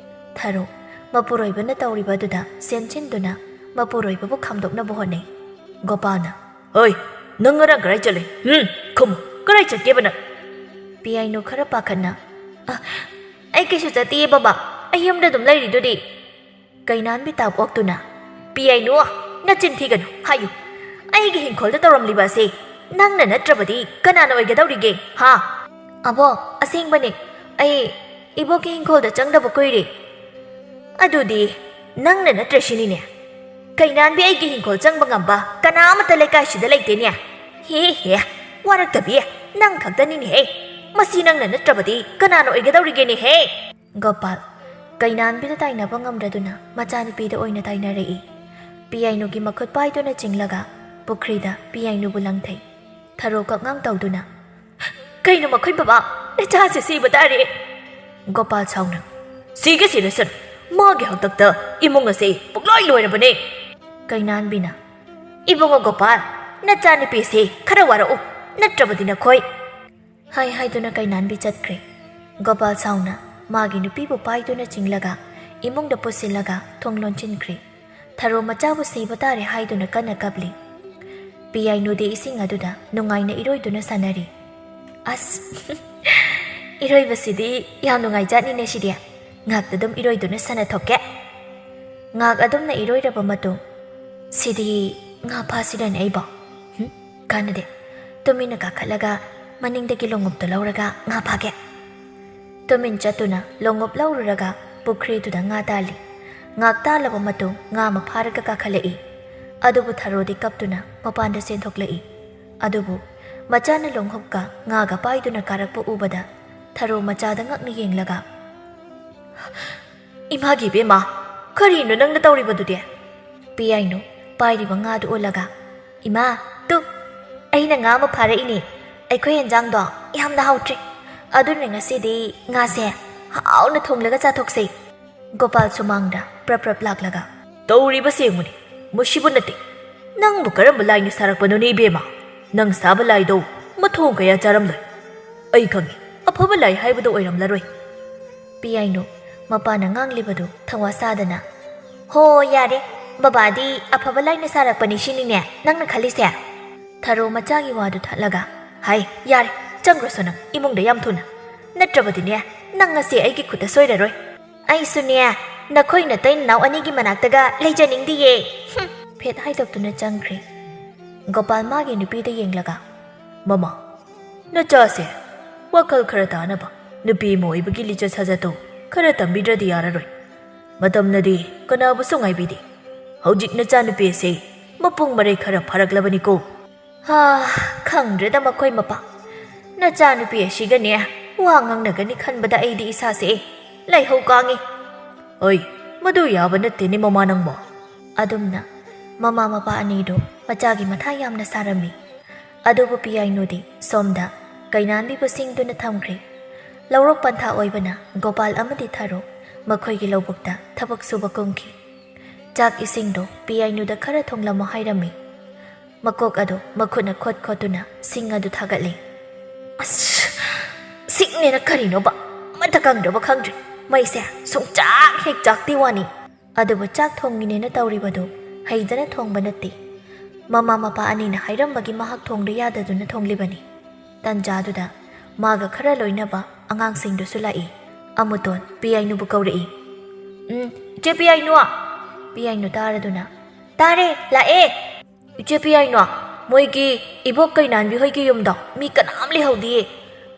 ꯊꯔꯣ, ꯃꯄꯨꯔꯣꯏꯕꯅ ꯇꯧꯔꯤꯕ ꯑꯗꯨꯗ ꯁꯦꯟꯁꯤꯟꯗꯨꯅ ꯃꯄꯨꯔꯣꯏꯕꯕꯨ ꯈꯥꯝꯗꯣꯛꯅꯕ ꯍꯣꯠꯅꯩ꯫ ꯒꯣꯄꯥꯜꯅ, "ꯍꯣꯏ, ꯅꯪ ꯉꯔꯥꯡ ꯀꯗꯥꯏ ꯆꯠꯂꯦ? ꯍꯨꯝ, ꯈꯨꯝꯃꯨ, ꯀꯗꯥꯏ ꯆꯠꯀꯦꯕ ꯅꯪ?" ꯄꯤꯌꯥꯏꯅꯨ ꯈꯔ ꯄꯥꯈꯠꯅ, "ꯑ, ꯑꯩ ꯀꯩꯁꯨ ꯆꯠꯇꯤꯌꯦ ꯕꯕꯥ, ꯑꯩ ꯌꯨꯝꯗ ꯑꯗꯨꯝ ꯂꯩꯔꯤꯗꯨꯗꯤ꯫" ꯀꯩꯅꯥꯟꯕꯤ ꯇꯥꯞ ꯑꯣꯛꯇꯨꯅ, "ꯄꯤꯌꯥꯏꯅꯨ, ꯅꯆꯤꯟ ꯊꯤꯒꯅꯨ, ꯍꯥꯏꯌꯨ꯫ ꯑꯩꯒꯤ ꯍꯤꯡꯈꯣꯜꯗ ꯇꯧꯔꯝꯂꯤꯕ ꯑꯁꯤ ꯅꯪꯅ ꯅꯠꯇ꯭ꯔꯕꯗꯤ ꯀꯅꯥꯅ ꯑꯣꯏꯒꯗꯧꯔꯤꯒꯦ, ꯍꯥ?" "ꯑꯕꯣ, ꯑꯁꯦꯡꯕꯅꯦ, ꯑꯩ ꯏꯕꯣꯛꯀꯤ ꯍꯤꯡꯈꯣꯜꯗ ꯆꯪꯗꯕ ꯀꯨꯏꯔꯦ꯫" "ꯑꯗꯨꯗꯤ ꯅꯪꯅ ꯅꯠꯇ꯭ꯔꯦ ꯁꯤꯅꯤꯅꯦ꯫ ꯀꯩꯅꯥꯟꯕꯤ ꯑꯩꯒꯤ ꯍꯤꯡꯈꯣꯜ ꯆꯪꯕ ꯉꯝꯕ ꯀꯅꯥ ꯑꯃꯠꯇ ꯂꯩꯀꯥꯏꯁꯤꯗ ꯂꯩꯇꯦꯅꯦ꯫ ꯍꯦ ꯍꯦ, ꯋꯥꯔꯛꯇꯕꯤ, ꯅꯪ ꯈꯛꯇꯅꯤꯅꯦꯍꯦ꯫ ꯃꯁꯤ ꯅꯪꯅ ꯅꯠꯇ꯭ꯔꯕꯗꯤ ꯀꯅꯥꯅ ꯑꯣꯏꯒꯗꯧꯔꯤꯒꯦꯅꯦꯍꯦ?" ꯒꯣꯄꯥꯜ, ꯀꯩꯅꯥꯟꯕꯤꯗ ꯇꯥꯏꯅꯕ ꯉꯝꯗ꯭ꯔꯗꯨꯅ ꯃꯆꯥꯅꯨꯄꯤꯗ ꯑꯣꯏꯅ ꯇꯥꯏꯅꯔꯛꯏ꯫ ꯄꯤꯌꯥꯏꯅꯨꯒꯤ ꯃꯈꯨꯠ ꯄꯥꯏꯗꯨꯅ ꯆꯤꯡꯂꯒ ꯄꯨꯈ꯭ꯔꯤꯗ ꯄꯤꯌꯥꯏꯅꯨꯕꯨ ꯂꯪꯊꯩ꯫ ꯊꯔꯣ ꯀꯛꯉꯥꯡ ꯇꯧꯗꯨꯅ, "ꯀꯩꯅꯣ ꯃꯈꯣꯏ ꯕꯕꯥ? ꯅꯆꯥꯁꯦ ꯁꯤꯕ ꯇꯥꯔꯦ!" ꯒꯣꯄꯥꯜ ꯁꯥꯎꯅ, "ꯁꯤꯒꯦ ꯁꯤꯔꯁꯅꯨ, ꯃꯥꯒꯤ ꯍꯥꯛꯇꯛꯇ ꯏꯃꯨꯡ ꯑꯁꯦ ꯄꯨꯡꯂꯣꯏ ꯂꯣꯏꯔꯕꯅꯦ꯫" ꯀꯩꯅꯥꯟꯕꯤꯅ, "ꯏꯕꯨꯡꯉꯣ ꯒꯣꯄꯥꯜ, ꯅꯆꯥꯅꯨꯄꯤꯁꯦ ꯈꯔ ꯋꯥꯔꯛꯎ, ꯅꯠꯇ꯭ꯔꯕꯗꯤ ꯅꯈꯣꯏ꯫" ꯍꯥꯏ ꯍꯥꯏꯗꯨꯅ ꯀꯩꯅꯥꯟꯕꯤ ꯆꯠꯈ꯭ꯔꯦ꯫ ꯒꯣꯄꯥꯜ ꯁꯥꯎꯅ ꯃꯥꯒꯤ ꯅꯨꯄꯤꯕꯨ ꯄꯥꯏꯗꯨꯅ ꯆꯤꯡꯂꯒ ꯏꯃꯨꯡꯗ ꯄꯨꯁꯤꯜꯂꯒ ꯊꯣꯡ ꯂꯣꯟꯁꯤꯟꯈ꯭ꯔꯦ꯫ ꯊꯔꯣ ꯃꯆꯥꯕꯨ ꯁꯤꯕ ꯇꯥꯔꯦ ꯍꯥꯏꯗꯨꯅ ꯀꯟꯅ ꯀꯞꯂꯤ꯫ ꯄꯤꯌꯥꯏꯅꯨꯗꯤ ꯏꯁꯤꯡ ꯑꯗꯨꯗ ꯅꯨꯡꯉꯥꯏꯅ ꯏꯔꯣꯏꯗꯨꯅ ꯁꯥꯟꯅꯔꯤ꯫ "ꯑꯁ, ꯏꯔꯣꯏꯕꯁꯤꯗꯤ ꯌꯥꯝ ꯅꯨꯡꯉꯥꯏꯖꯥꯠꯅꯤꯅꯦ ꯁꯤꯗꯤ꯫ ꯉꯥꯛꯇ ꯑꯗꯨꯝ ꯏꯔꯣꯏꯗꯨꯅ ꯁꯥꯟꯅꯊꯣꯛꯀꯦ꯫" ꯉꯥꯛ ꯑꯗꯨꯝꯅ ꯏꯔꯣꯏꯔꯕ ꯃꯇꯨꯡ, "ꯁꯤꯗꯤ ꯉꯥ ꯐꯥꯁꯤꯔꯅꯦ ꯑꯩꯕꯣ? ꯍꯨꯝ, ꯀꯥꯟꯅꯗꯦ꯫ ꯇꯨꯃꯤꯟꯅ ꯀꯥꯈꯠꯂꯒ ꯃꯅꯤꯡꯗꯒꯤ ꯂꯣꯡꯎꯞꯇꯣ ꯂꯧꯔꯒ ꯉꯥ ꯐꯥꯒꯦ꯫" ꯇꯨꯃꯤꯟ ꯆꯠꯇꯨꯅ ꯂꯣꯡꯎꯞ ꯂꯧꯔꯨꯔꯒ ꯄꯨꯈ꯭ꯔꯤꯗꯨꯗ ꯉꯥ ꯇꯥꯜꯂꯤ꯫ ꯉꯥꯛ ꯇꯥꯜꯂꯕ ꯃꯇꯨꯡ ꯉꯥ ꯑꯃ ꯐꯥꯔꯒ ꯀꯥꯈꯠꯂꯛꯏ꯫ ꯑꯗꯨꯕꯨ ꯊꯔꯣꯗꯤ ꯀꯞꯇꯨꯅ ꯃꯄꯥꯟꯗ ꯆꯦꯟꯊꯣꯛꯂꯛꯏ꯫ ꯑꯗꯨꯕꯨ ꯃꯆꯥꯅ ꯂꯣꯡꯍꯨꯞꯀ ꯉꯥꯒ ꯄꯥꯏꯗꯨꯅ ꯀꯥꯔꯛꯄ ꯎꯕꯗ ꯊꯔꯣ ꯃꯆꯥꯗ ꯉꯛꯅ ꯌꯦꯡꯂꯒ, "ꯏꯃꯥꯒꯤ ꯏꯕꯦꯝꯃ, ꯀꯔꯤꯅꯣ ꯅꯪꯅ ꯇꯧꯔꯤꯕꯗꯨꯗꯤ?" ꯄꯤꯌꯥꯏꯅꯨ ꯄꯥꯏꯔꯤꯕ ꯉꯥꯗꯨ ꯎꯠꯂꯒ, "ꯏꯃꯥ, ꯇꯨ, ꯑꯩꯅ ꯉꯥ ꯑꯃ ꯐꯥꯔꯛꯏꯅꯦ꯫ ꯑꯩꯈꯣꯏ ꯌꯦꯟꯖꯥꯡꯗꯣ ꯌꯥꯝꯅ ꯍꯥꯎꯇ꯭ꯔꯦ꯫ ꯑꯗꯨꯅ ꯉꯁꯤꯗꯤ ꯉꯥꯁꯦ ꯍꯥꯎꯅ ꯊꯣꯡꯂꯒ ꯆꯥꯊꯣꯛꯁꯦ꯫" ꯒꯣꯄꯥꯜ ꯁꯨꯃꯥꯡꯗ ꯄ꯭ꯔꯞ ꯄ꯭ꯔꯞ ꯂꯥꯛꯂꯒ, "ꯇꯧꯔꯤꯕꯁꯦ ꯌꯦꯡꯉꯨꯅꯦ, ꯃꯁꯤꯕꯨ ꯅꯠꯇꯦ꯫ ꯅꯪꯕꯨ ꯀꯔꯝꯕ ꯂꯥꯏꯅ ꯁꯥꯔꯛꯄꯅꯣꯅꯦ ꯏꯕꯦꯝꯃ? ꯅꯪ ꯁꯥꯕ ꯂꯥꯏꯗꯣ ꯃꯊꯣꯡ ꯀꯌꯥ ꯆꯥꯔꯝꯂꯣꯏ꯫ ꯑꯩ ꯈꯪꯉꯤ, ꯑꯐꯕ ꯂꯥꯏ ꯍꯥꯏꯕꯗꯣ ꯑꯣꯏꯔꯝꯂꯔꯣꯏ꯫" ꯄꯤꯌꯥꯏꯅꯨ ꯃꯄꯥꯅ ꯉꯥꯡꯂꯤꯕꯗꯨ ꯊꯧꯋꯥ ꯁꯥꯗꯅ, "ꯍꯣ, ꯌꯥꯔꯦ, ꯕꯕꯥꯗꯤ ꯑꯐꯕ ꯂꯥꯏꯅ ꯁꯥꯔꯛꯄꯅꯤ ꯁꯤꯅꯤꯅꯦ ꯅꯪꯅ ꯈꯜꯂꯤꯁꯦ?" ꯊꯔꯣ ꯃꯆꯥꯒꯤ ꯋꯥꯗꯨ ꯊꯠꯂꯒ, "ꯍꯥꯏ, ꯌꯥꯔꯦ, ꯆꯪꯈ꯭ꯔꯣꯁꯣ ꯅꯪ ꯏꯃꯨꯡꯗ ꯌꯥꯝ ꯊꯨꯅ꯫ ꯅꯠꯇ꯭ꯔꯕꯗꯤꯅꯦ, ꯅꯪ ꯉꯁꯤ ꯑꯩꯒꯤ ꯈꯨꯠꯇ ꯁꯣꯏꯔꯔꯣꯏ꯫ ꯑꯩꯁꯨꯅꯦ, ꯅꯈꯣꯏ ꯅꯇꯩ ꯅꯅꯥꯎ ꯑꯅꯤꯒꯤ ꯃꯅꯥꯛꯇꯒ ꯂꯩꯖꯅꯤꯡꯗꯤꯌꯦ꯫" ꯍꯨꯝ, ꯐꯦꯠ ꯍꯥꯏꯗꯣꯛꯇꯨꯅ ꯆꯪꯈ꯭ꯔꯦ꯫ ꯒꯣꯄꯥꯜ ꯃꯥꯒꯤ ꯅꯨꯄꯤꯗ ꯌꯦꯡꯂꯒ, "ꯃꯃꯥ, ꯅꯆꯥꯁꯦ ꯋꯥꯈꯜ ꯈꯔ ꯇꯥꯅꯕ ꯅꯨꯄꯤ ꯑꯃ ꯑꯣꯏꯕꯒꯤ ꯂꯤꯆꯠ ꯁꯥꯖꯠꯇꯣ ꯈꯔ ꯇꯝꯕꯤꯗ꯭ꯔꯗꯤ ꯌꯥꯔꯔꯣꯏ꯫ ꯃꯇꯝꯅꯗꯤ ꯀꯅꯥꯕꯨꯁꯨ ꯉꯥꯏꯕꯤꯗꯦ꯫ ꯍꯧꯖꯤꯛ ꯅꯆꯥꯅꯨꯄꯤ ꯑꯁꯤ ꯃꯄꯨꯡ ꯃꯔꯩ ꯈꯔ ꯐꯥꯔꯛꯂꯕꯅꯤꯀꯣ꯫" ꯍꯥ, ꯈꯪꯗ꯭ꯔꯦꯗ ꯃꯈꯣꯏ ꯃꯄꯥ꯫ ꯅꯆꯥꯅꯨꯄꯤ ꯑꯁꯤꯒꯅꯦ ꯋꯥ ꯉꯥꯡꯅꯒꯅꯤ ꯈꯟꯕꯗ ꯑꯩꯗꯤ ꯏꯁꯥꯁꯦ ꯂꯥꯏꯍꯧ ꯀꯥꯡꯉꯤ꯫ "ꯍꯣꯏ, ꯃꯗꯨ ꯌꯥꯕ ꯅꯠꯇꯦꯅꯦ ꯃꯃꯥ ꯅꯪꯕꯣ꯫" ꯑꯗꯨꯝꯅ ꯃꯃꯥ ꯃꯄꯥ ꯑꯅꯤꯗꯨ ꯃꯆꯥꯒꯤ ꯃꯊꯥ ꯌꯥꯝꯅ ꯁꯥꯔꯝꯃꯤ꯫ ꯑꯗꯨꯕꯨ ꯄꯤꯌꯥꯏꯅꯨꯗꯤ ꯁꯣꯝꯗ ꯀꯩꯅꯥꯟꯕꯤꯕꯨ ꯁꯤꯡꯗꯨꯅ ꯊꯝꯈ꯭ꯔꯦ꯫ ꯂꯧꯔꯣꯛ ꯄꯟꯊꯥ ꯑꯣꯏꯕꯅ ꯒꯣꯄꯥꯜ ꯑꯃꯗꯤ ꯊꯥꯔꯣ ꯃꯈꯣꯏꯒꯤ ꯂꯧꯕꯨꯛꯇ ꯊꯕꯛ ꯁꯨꯕ ꯀꯨꯝꯈꯤ꯫ ꯆꯥꯛ ꯏꯁꯤꯡꯗꯣ ꯄꯤꯌꯥꯏꯅꯨꯗ ꯈꯔ ꯊꯣꯡꯂꯝꯃꯣ ꯍꯥꯏꯔꯝꯃꯤ꯫ ꯃꯀꯣꯛ ꯑꯗꯨ ꯃꯈꯨꯠꯅ ꯈꯣꯠ ꯈꯣꯠꯇꯨꯅ ꯁꯤꯡ ꯑꯗꯨ ꯊꯥꯒꯠꯂꯤ꯫ "ꯑꯁ, ꯁꯤꯡꯅꯦꯅ ꯀꯔꯤꯅꯣꯕ? ꯑꯃꯠꯇ ꯀꯪꯗ꯭ꯔꯕ ꯈꯪꯗ꯭ꯔꯦ꯫ ꯃꯩꯁꯦ ꯁꯨꯡꯆꯥꯛ ꯍꯦꯛ ꯆꯥꯛꯇꯦ ꯋꯥꯅꯤ꯫" ꯑꯗꯨꯕꯨ ꯆꯥꯛ ꯊꯣꯡꯉꯤꯅꯦꯅ ꯇꯧꯔꯤꯕꯗꯨ ꯍꯩꯗꯅ ꯊꯣꯡꯕ ꯅꯠꯇꯦ꯫ ꯃꯃꯥ ꯃꯄꯥ ꯑꯅꯤꯅ ꯍꯥꯏꯔꯝꯕꯒꯤ ꯃꯍꯥꯛ ꯊꯣꯡꯗ ꯌꯥꯗꯗꯨꯅ ꯊꯣꯡꯂꯤꯕꯅꯤ꯫ ꯇꯟꯖꯥꯗꯨꯗ ꯃꯥꯒ ꯈꯔ ꯂꯣꯏꯅꯕ ꯑꯉꯥꯡꯁꯤꯡꯗꯨꯁꯨ ꯂꯥꯛꯏ꯫ ꯑꯃꯨꯇꯣꯟ ꯄꯤꯌꯥꯏꯅꯨꯕꯨ ꯀꯧꯔꯛꯏ꯫ "ꯎꯝ, ꯏꯆꯦ ꯄꯤꯌꯥꯏꯅꯨ!" ꯄꯤꯌꯥꯏꯅꯨ ꯇꯥꯔꯗꯨꯅ, "ꯇꯥꯔꯦ, ꯂꯥꯛꯑꯦ!" "ꯏꯆꯦ ꯄꯤꯌꯥꯏꯅꯨ, ꯃꯣꯏꯒꯤ ꯏꯕꯣꯛ ꯀꯩꯅꯥꯟꯕꯤ ꯍꯣꯏꯒꯤ ꯌꯨꯝꯗꯣ ꯃꯤ ꯀꯅꯥꯝ ꯂꯩꯍꯧꯗꯤꯌꯦ꯫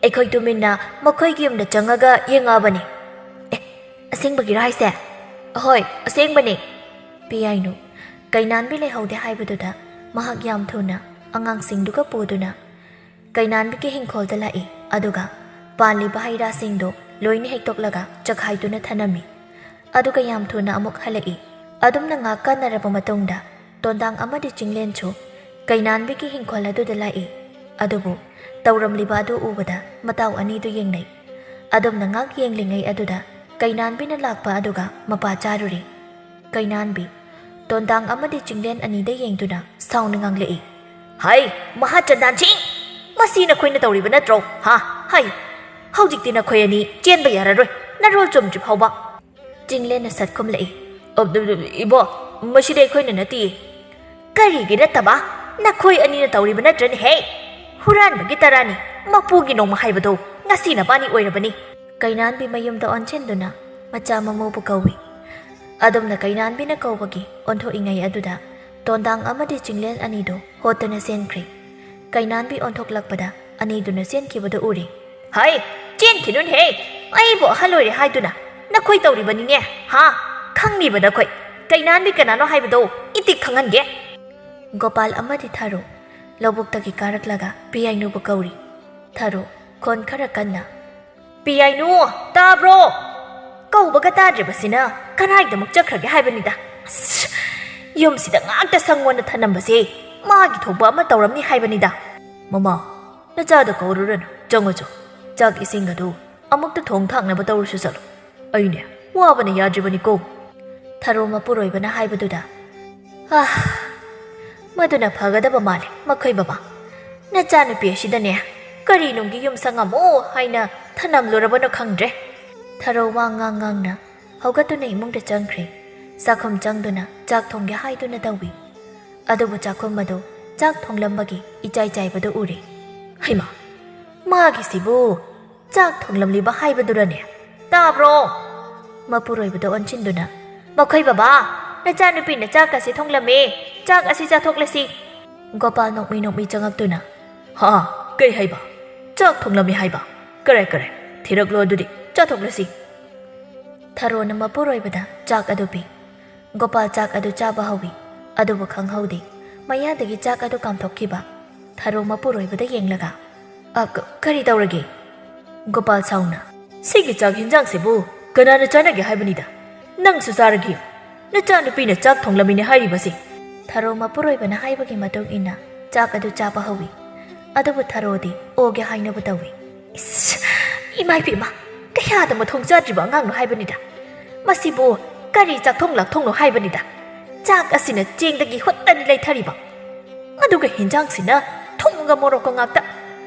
ꯑꯩꯈꯣꯏ ꯇꯨꯃꯤꯟꯅ ꯃꯈꯣꯏꯒꯤ ꯌꯨꯝꯗ ꯆꯪꯉꯒ ꯌꯦꯡꯉꯛꯑꯕꯅꯤ꯫" "ꯑꯦ, ꯑꯁꯦꯡꯕꯒꯤꯔꯣ ꯍꯥꯏꯁꯦ?" "ꯑꯍꯣꯏ, ꯑꯁꯦꯡꯕꯅꯦ꯫" ꯄꯤꯌꯥꯏꯅꯨ ꯀꯩꯅꯥꯟꯕꯤ ꯂꯩꯍꯧꯗꯦ ꯍꯥꯏꯕꯗꯨꯗ ꯃꯍꯥꯛ ꯌꯥꯝ ꯊꯨꯅ ꯑꯉꯥꯡꯁꯤꯡꯗꯨꯒ ꯄꯨꯗꯨꯅ ꯀꯩꯅꯥꯟꯕꯤꯒꯤ ꯍꯤꯡꯈꯣꯜꯗ ꯂꯥꯛꯏ꯫ ꯑꯗꯨꯒ ꯄꯥꯜꯂꯤꯕ ꯍꯩ ꯔꯥꯁꯤꯡꯗꯨ ꯂꯣꯏꯅ ꯍꯦꯛꯇꯣꯛꯂꯒ ꯆꯈꯥꯏꯗꯨꯅ ꯊꯅꯝꯃꯤ꯫ ꯑꯗꯨꯒ ꯌꯥꯝ ꯊꯨꯅ ꯑꯃꯨꯛ ꯍꯜꯂꯛꯏ꯫ ꯑꯗꯨꯝꯅ ꯉꯥꯛ ꯀꯥꯟꯅꯔꯕ ꯃꯇꯨꯡꯗ ꯇꯣꯟꯗꯥꯡ ꯑꯃꯗꯤ ꯆꯤꯡꯂꯦꯟꯁꯨ ꯀꯩꯅꯥꯟꯕꯤꯒꯤ ꯍꯤꯡꯈꯣꯜ ꯑꯗꯨꯗ ꯂꯥꯛꯏ꯫ ꯑꯗꯨꯕꯨ ꯇꯧꯔꯝꯂꯤꯕ ꯑꯗꯨ ꯎꯕꯗ ꯃꯇꯥꯎ ꯑꯅꯤꯗꯨ ꯌꯦꯡꯅꯩ꯫ ꯑꯗꯨꯝꯅ ꯉꯥꯛ ꯌꯦꯡꯂꯤꯉꯩ ꯑꯗꯨꯗ ꯀꯩꯅꯥꯟꯕꯤꯅ ꯂꯥꯛꯄ ꯑꯗꯨꯒ ꯃꯄꯥ ꯆꯥꯔꯨꯔꯦ꯫ ꯀꯩꯅꯥꯟꯕꯤ, ꯇꯣꯟꯗꯥꯡ ꯑꯃꯗꯤ ꯆꯤꯡꯂꯦꯟ ꯑꯅꯤꯗ ꯌꯦꯡꯗꯨꯅ ꯁꯥꯎꯅ ꯉꯥꯡꯂꯛꯏ꯫ "ꯍꯩ, ꯃꯍꯥꯆꯟꯗꯥꯟꯁꯤꯡ! ꯃꯁꯤ ꯅꯈꯣꯏꯅ ꯇꯧꯔꯤꯕ ꯅꯠꯇ꯭ꯔꯣ? ꯍꯥ? ꯍꯩ! ꯍꯧꯖꯤꯛꯇꯤ ꯅꯈꯣꯏ ꯑꯅꯤ ꯆꯦꯟꯕ ꯌꯥꯔꯔꯣꯏ, ꯅꯔꯣꯜ ꯆꯨꯝꯗ꯭ꯔꯤ ꯐꯥꯎꯕ!" ꯆꯤꯡꯂꯦꯟꯅ ꯁꯠ ꯈꯨꯝꯂꯛꯏ꯫ "ꯑ, ꯏꯕꯣ, ꯃꯁꯤꯗꯤ ꯑꯩꯈꯣꯏꯅ ꯅꯠꯇꯤꯌꯦ!" "ꯀꯔꯤꯒꯤ ꯅꯠꯇꯕ? ꯅꯈꯣꯏ ꯑꯅꯤꯅ ꯇꯧꯔꯤꯕ ꯅꯠꯇ꯭ꯔꯅꯦꯍꯦ? ꯍꯨꯔꯥꯟꯕꯒꯤ ꯇꯔꯥꯅꯤ, ꯃꯄꯨꯒꯤ ꯅꯣꯡꯃ ꯍꯥꯏꯕꯗꯣ ꯉꯁꯤ ꯅꯕꯥꯅꯤ ꯑꯣꯏꯔꯕꯅꯤ!" ꯀꯩꯅꯥꯟꯕꯤ ꯃꯌꯨꯝꯗ ꯑꯣꯟꯁꯤꯟꯗꯨꯅ ꯃꯆꯥ ꯃꯃꯧꯕꯨ ꯀꯧꯏ꯫ ꯑꯗꯨꯝꯅ ꯀꯩꯅꯥꯟꯕꯤꯅ ꯀꯧꯕꯒꯤ ꯑꯣꯟꯊꯣꯛꯏꯉꯩ ꯑꯗꯨꯗ ꯇꯣꯟꯗꯥꯡ ꯑꯃꯗꯤ ꯆꯤꯡꯂꯦꯟ ꯑꯅꯤꯗꯨ ꯍꯣꯠꯇꯨꯅ ꯆꯦꯟꯈ꯭ꯔꯦ꯫ ꯀꯩꯅꯥꯟꯕꯤ ꯑꯣꯟꯊꯣꯛꯂꯛꯄꯗ ꯑꯅꯤꯗꯨꯅ ꯆꯦꯟꯈꯤꯕꯗꯨ ꯎꯔꯦ꯫ "ꯍꯩ, ꯆꯦꯟꯈꯤꯅꯨꯅꯦꯍꯦ! ꯑꯩꯕꯨ ꯑꯍꯜ ꯑꯣꯏꯔꯦ ꯍꯥꯏꯗꯨꯅ ꯅꯈꯣꯏ ꯇꯧꯔꯤꯕꯅꯤꯅꯦ, ꯍꯥ? ꯈꯪꯉꯤꯕ ꯅꯈꯣꯏ ꯀꯩꯅꯥꯟꯕꯤ ꯀꯅꯥꯅꯣ ꯍꯥꯏꯕꯗꯣ ꯏꯇꯤꯛ ꯈꯪꯍꯟꯒꯦ!" ꯒꯣꯄꯥꯜ ꯑꯃꯗꯤ ꯊꯔꯣ ꯂꯧꯕꯨꯛꯇꯒꯤ ꯀꯥꯔꯛꯂꯒ ꯄꯤꯌꯥꯏꯅꯨꯕꯨ ꯀꯧꯔꯤ꯫ ꯊꯔꯣ, ꯈꯣꯟ ꯈꯔ ꯀꯟꯅ, "ꯄꯤꯌꯥꯏꯅꯨ, ꯇꯥꯕ꯭ꯔꯣ? ꯀꯧꯕꯒ ꯇꯥꯗ꯭ꯔꯤꯕꯁꯤꯅ ꯀꯗꯥꯏꯗ ꯑꯃꯨꯛ ꯆꯠꯈ꯭ꯔꯒꯦ ꯍꯥꯏꯕꯅꯤꯗ꯫ ꯑꯁ, ꯌꯨꯝꯁꯤꯗ ꯉꯥꯛꯇ ꯁꯪꯉꯣꯅ ꯊꯅꯝꯕꯁꯦ ꯃꯥꯒꯤ ꯊꯣꯛꯄ ꯑꯃ ꯇꯧꯔꯝꯅꯤ ꯍꯥꯏꯕꯅꯤꯗ꯫ ꯃꯃꯥ, ꯅꯆꯥꯗꯣ ꯀꯧꯔꯨꯔꯅꯨ, ꯆꯪꯉꯨ ꯆꯣ꯫ ꯆꯥꯛ ꯏꯁꯤꯡ ꯑꯗꯨ ꯑꯃꯨꯛꯇ ꯊꯣꯡ ꯊꯥꯛꯅꯕ ꯇꯧꯔꯨꯁꯨ ꯆꯠꯂꯨ꯫ ꯑꯩꯅꯦ, ꯋꯥꯕꯅ ꯌꯥꯗ꯭ꯔꯤꯕꯅꯤꯀꯣ꯫" ꯊꯔꯣ ꯃꯄꯨꯔꯣꯏꯕꯅ ꯍꯥꯏꯕꯗꯨꯗ, "ꯑꯥ, ꯃꯗꯨꯅ ꯐꯒꯗꯕ ꯃꯥꯜꯂꯦ, ꯃꯈꯣꯏ ꯕꯕꯥ꯫ ꯅꯆꯥꯅꯨꯄꯤ ꯑꯁꯤꯗꯅꯦ ꯀꯔꯤ ꯅꯨꯡꯒꯤ ꯌꯨꯝ ꯁꯪꯉꯝꯃꯣ ꯍꯥꯏꯅ ꯊꯅꯝꯂꯨꯔꯕꯅꯣ ꯈꯪꯗ꯭ꯔꯦ꯫" ꯊꯔꯣ ꯋꯥ ꯉꯥꯡ ꯉꯥꯡꯅ ꯍꯧꯒꯠꯇꯨꯅ ꯏꯃꯨꯡꯗ ꯆꯪꯈ꯭ꯔꯦ꯫ ꯆꯥꯛꯈꯨꯝ ꯆꯪꯗꯨꯅ ꯆꯥꯛ ꯊꯣꯡꯒꯦ ꯍꯥꯏꯗꯨꯅ ꯇꯧꯏ꯫ ꯑꯗꯨꯕꯨ ꯆꯥꯛꯈꯨꯝ ꯑꯗꯨ ꯆꯥꯛ ꯊꯣꯡꯂꯝꯕꯒꯤ ꯏꯆꯥꯏ ꯆꯥꯏꯕꯗꯨ ꯎꯔꯦ꯫ "ꯍꯩꯃꯥ, ꯃꯥꯒꯤꯁꯤꯕꯨ ꯆꯥꯛ ꯊꯣꯡꯂꯝꯂꯤꯕ ꯍꯥꯏꯕꯗꯨꯔꯅꯦ? ꯇꯥꯕ꯭ꯔꯣ?" ꯃꯄꯨꯔꯣꯏꯕꯗ ꯑꯣꯟꯁꯤꯟꯗꯨꯅ, "ꯃꯈꯣꯏ ꯕꯕꯥ, ꯅꯆꯥꯅꯨꯄꯤꯅ ꯆꯥꯛ ꯑꯁꯤ ꯊꯣꯡꯂꯝꯃꯦ, ꯆꯥꯛ ꯑꯁꯤ ꯆꯥꯊꯣꯛꯂꯁꯤ꯫" ꯒꯣꯄꯥꯜ ꯅꯣꯛꯃꯤ ꯅꯣꯛꯃꯤ ꯆꯪꯉꯛꯇꯨꯅ, "ꯍꯥ? ꯀꯩ ꯍꯥꯏꯕ? ꯆꯥꯛ ꯊꯣꯡꯂꯝꯃꯤ ꯍꯥꯏꯕ? ꯀꯔꯥꯏ, ꯀꯔꯥꯏ? ꯊꯤꯔꯛꯂꯣ ꯑꯗꯨꯗꯤ, ꯆꯥꯊꯣꯛꯂꯁꯤ꯫" ꯊꯔꯣꯅ ꯃꯄꯨꯔꯣꯏꯕꯗ ꯆꯥꯛ ꯑꯗꯨ ꯄꯤ꯫ ꯒꯣꯄꯥꯜ ꯆꯥꯛ ꯑꯗꯨ ꯆꯥꯕ ꯍꯧꯏ꯫ ꯑꯗꯨꯕꯨ ꯈꯪꯍꯧꯗꯦ, ꯃꯌꯥꯗꯒꯤ ꯆꯥꯛ ꯑꯗꯨ ꯀꯥꯝꯊꯣꯛꯈꯤꯕ꯫ ꯊꯔꯣ ꯃꯄꯨꯔꯣꯏꯕꯗ ꯌꯦꯡꯂꯒ, "ꯑ, ꯀ-, ꯀꯔꯤ ꯇꯧꯔꯒꯦ?" ꯒꯣꯄꯥꯜ ꯁꯥꯎꯅ, "ꯁꯤꯒꯤ ꯆꯥꯛ ꯍꯤꯟꯖꯥꯡꯁꯤꯕꯨ ꯀꯅꯥꯅ ꯆꯥꯅꯒꯦ ꯍꯥꯏꯕꯅꯤꯗ? ꯅꯪꯁꯨ ꯆꯥꯔꯒꯦ꯫ ꯅꯆꯥꯅꯨꯄꯤꯅ ꯆꯥꯛ ꯊꯣꯡꯂꯝꯃꯤꯅꯦ ꯍꯥꯏꯔꯤꯕꯁꯦ꯫" ꯊꯔꯣ ꯃꯄꯨꯔꯣꯏꯕꯅ ꯍꯥꯏꯕꯒꯤ ꯃꯇꯨꯡ ꯏꯟꯅ ꯆꯥꯛ ꯑꯗꯨ ꯆꯥꯕ ꯍꯧꯏ꯫ ꯑꯗꯨꯕꯨ ꯊꯔꯣꯗꯤ ꯑꯣꯒꯦ ꯍꯥꯏꯅꯕ ꯇꯧꯏ꯫ "ꯏꯁ, ꯏꯃꯥ ꯏꯕꯦꯝꯃ, ꯀꯌꯥꯗ ꯃꯊꯣꯡ ꯆꯥꯗ꯭ꯔꯤꯕ ꯑꯉꯥꯡꯅꯣ ꯍꯥꯏꯕꯅꯤꯗ꯫ ꯃꯁꯤꯕꯨ ꯀꯔꯤ ꯆꯥꯛꯊꯣꯡ ꯂꯥꯛꯊꯣꯡꯅꯣ ꯍꯥꯏꯕꯅꯤꯗ꯫ ꯆꯥꯛ ꯑꯁꯤꯅ ꯆꯦꯡꯗꯒꯤ ꯍꯨꯠꯇꯅꯤ ꯂꯩꯊꯔꯤꯕ꯫ ꯑꯗꯨꯒ ꯍꯤꯟꯖꯥꯡꯁꯤꯅ ꯊꯨꯝꯒ ꯃꯣꯔꯣꯛꯀ ꯉꯥꯛꯇ꯫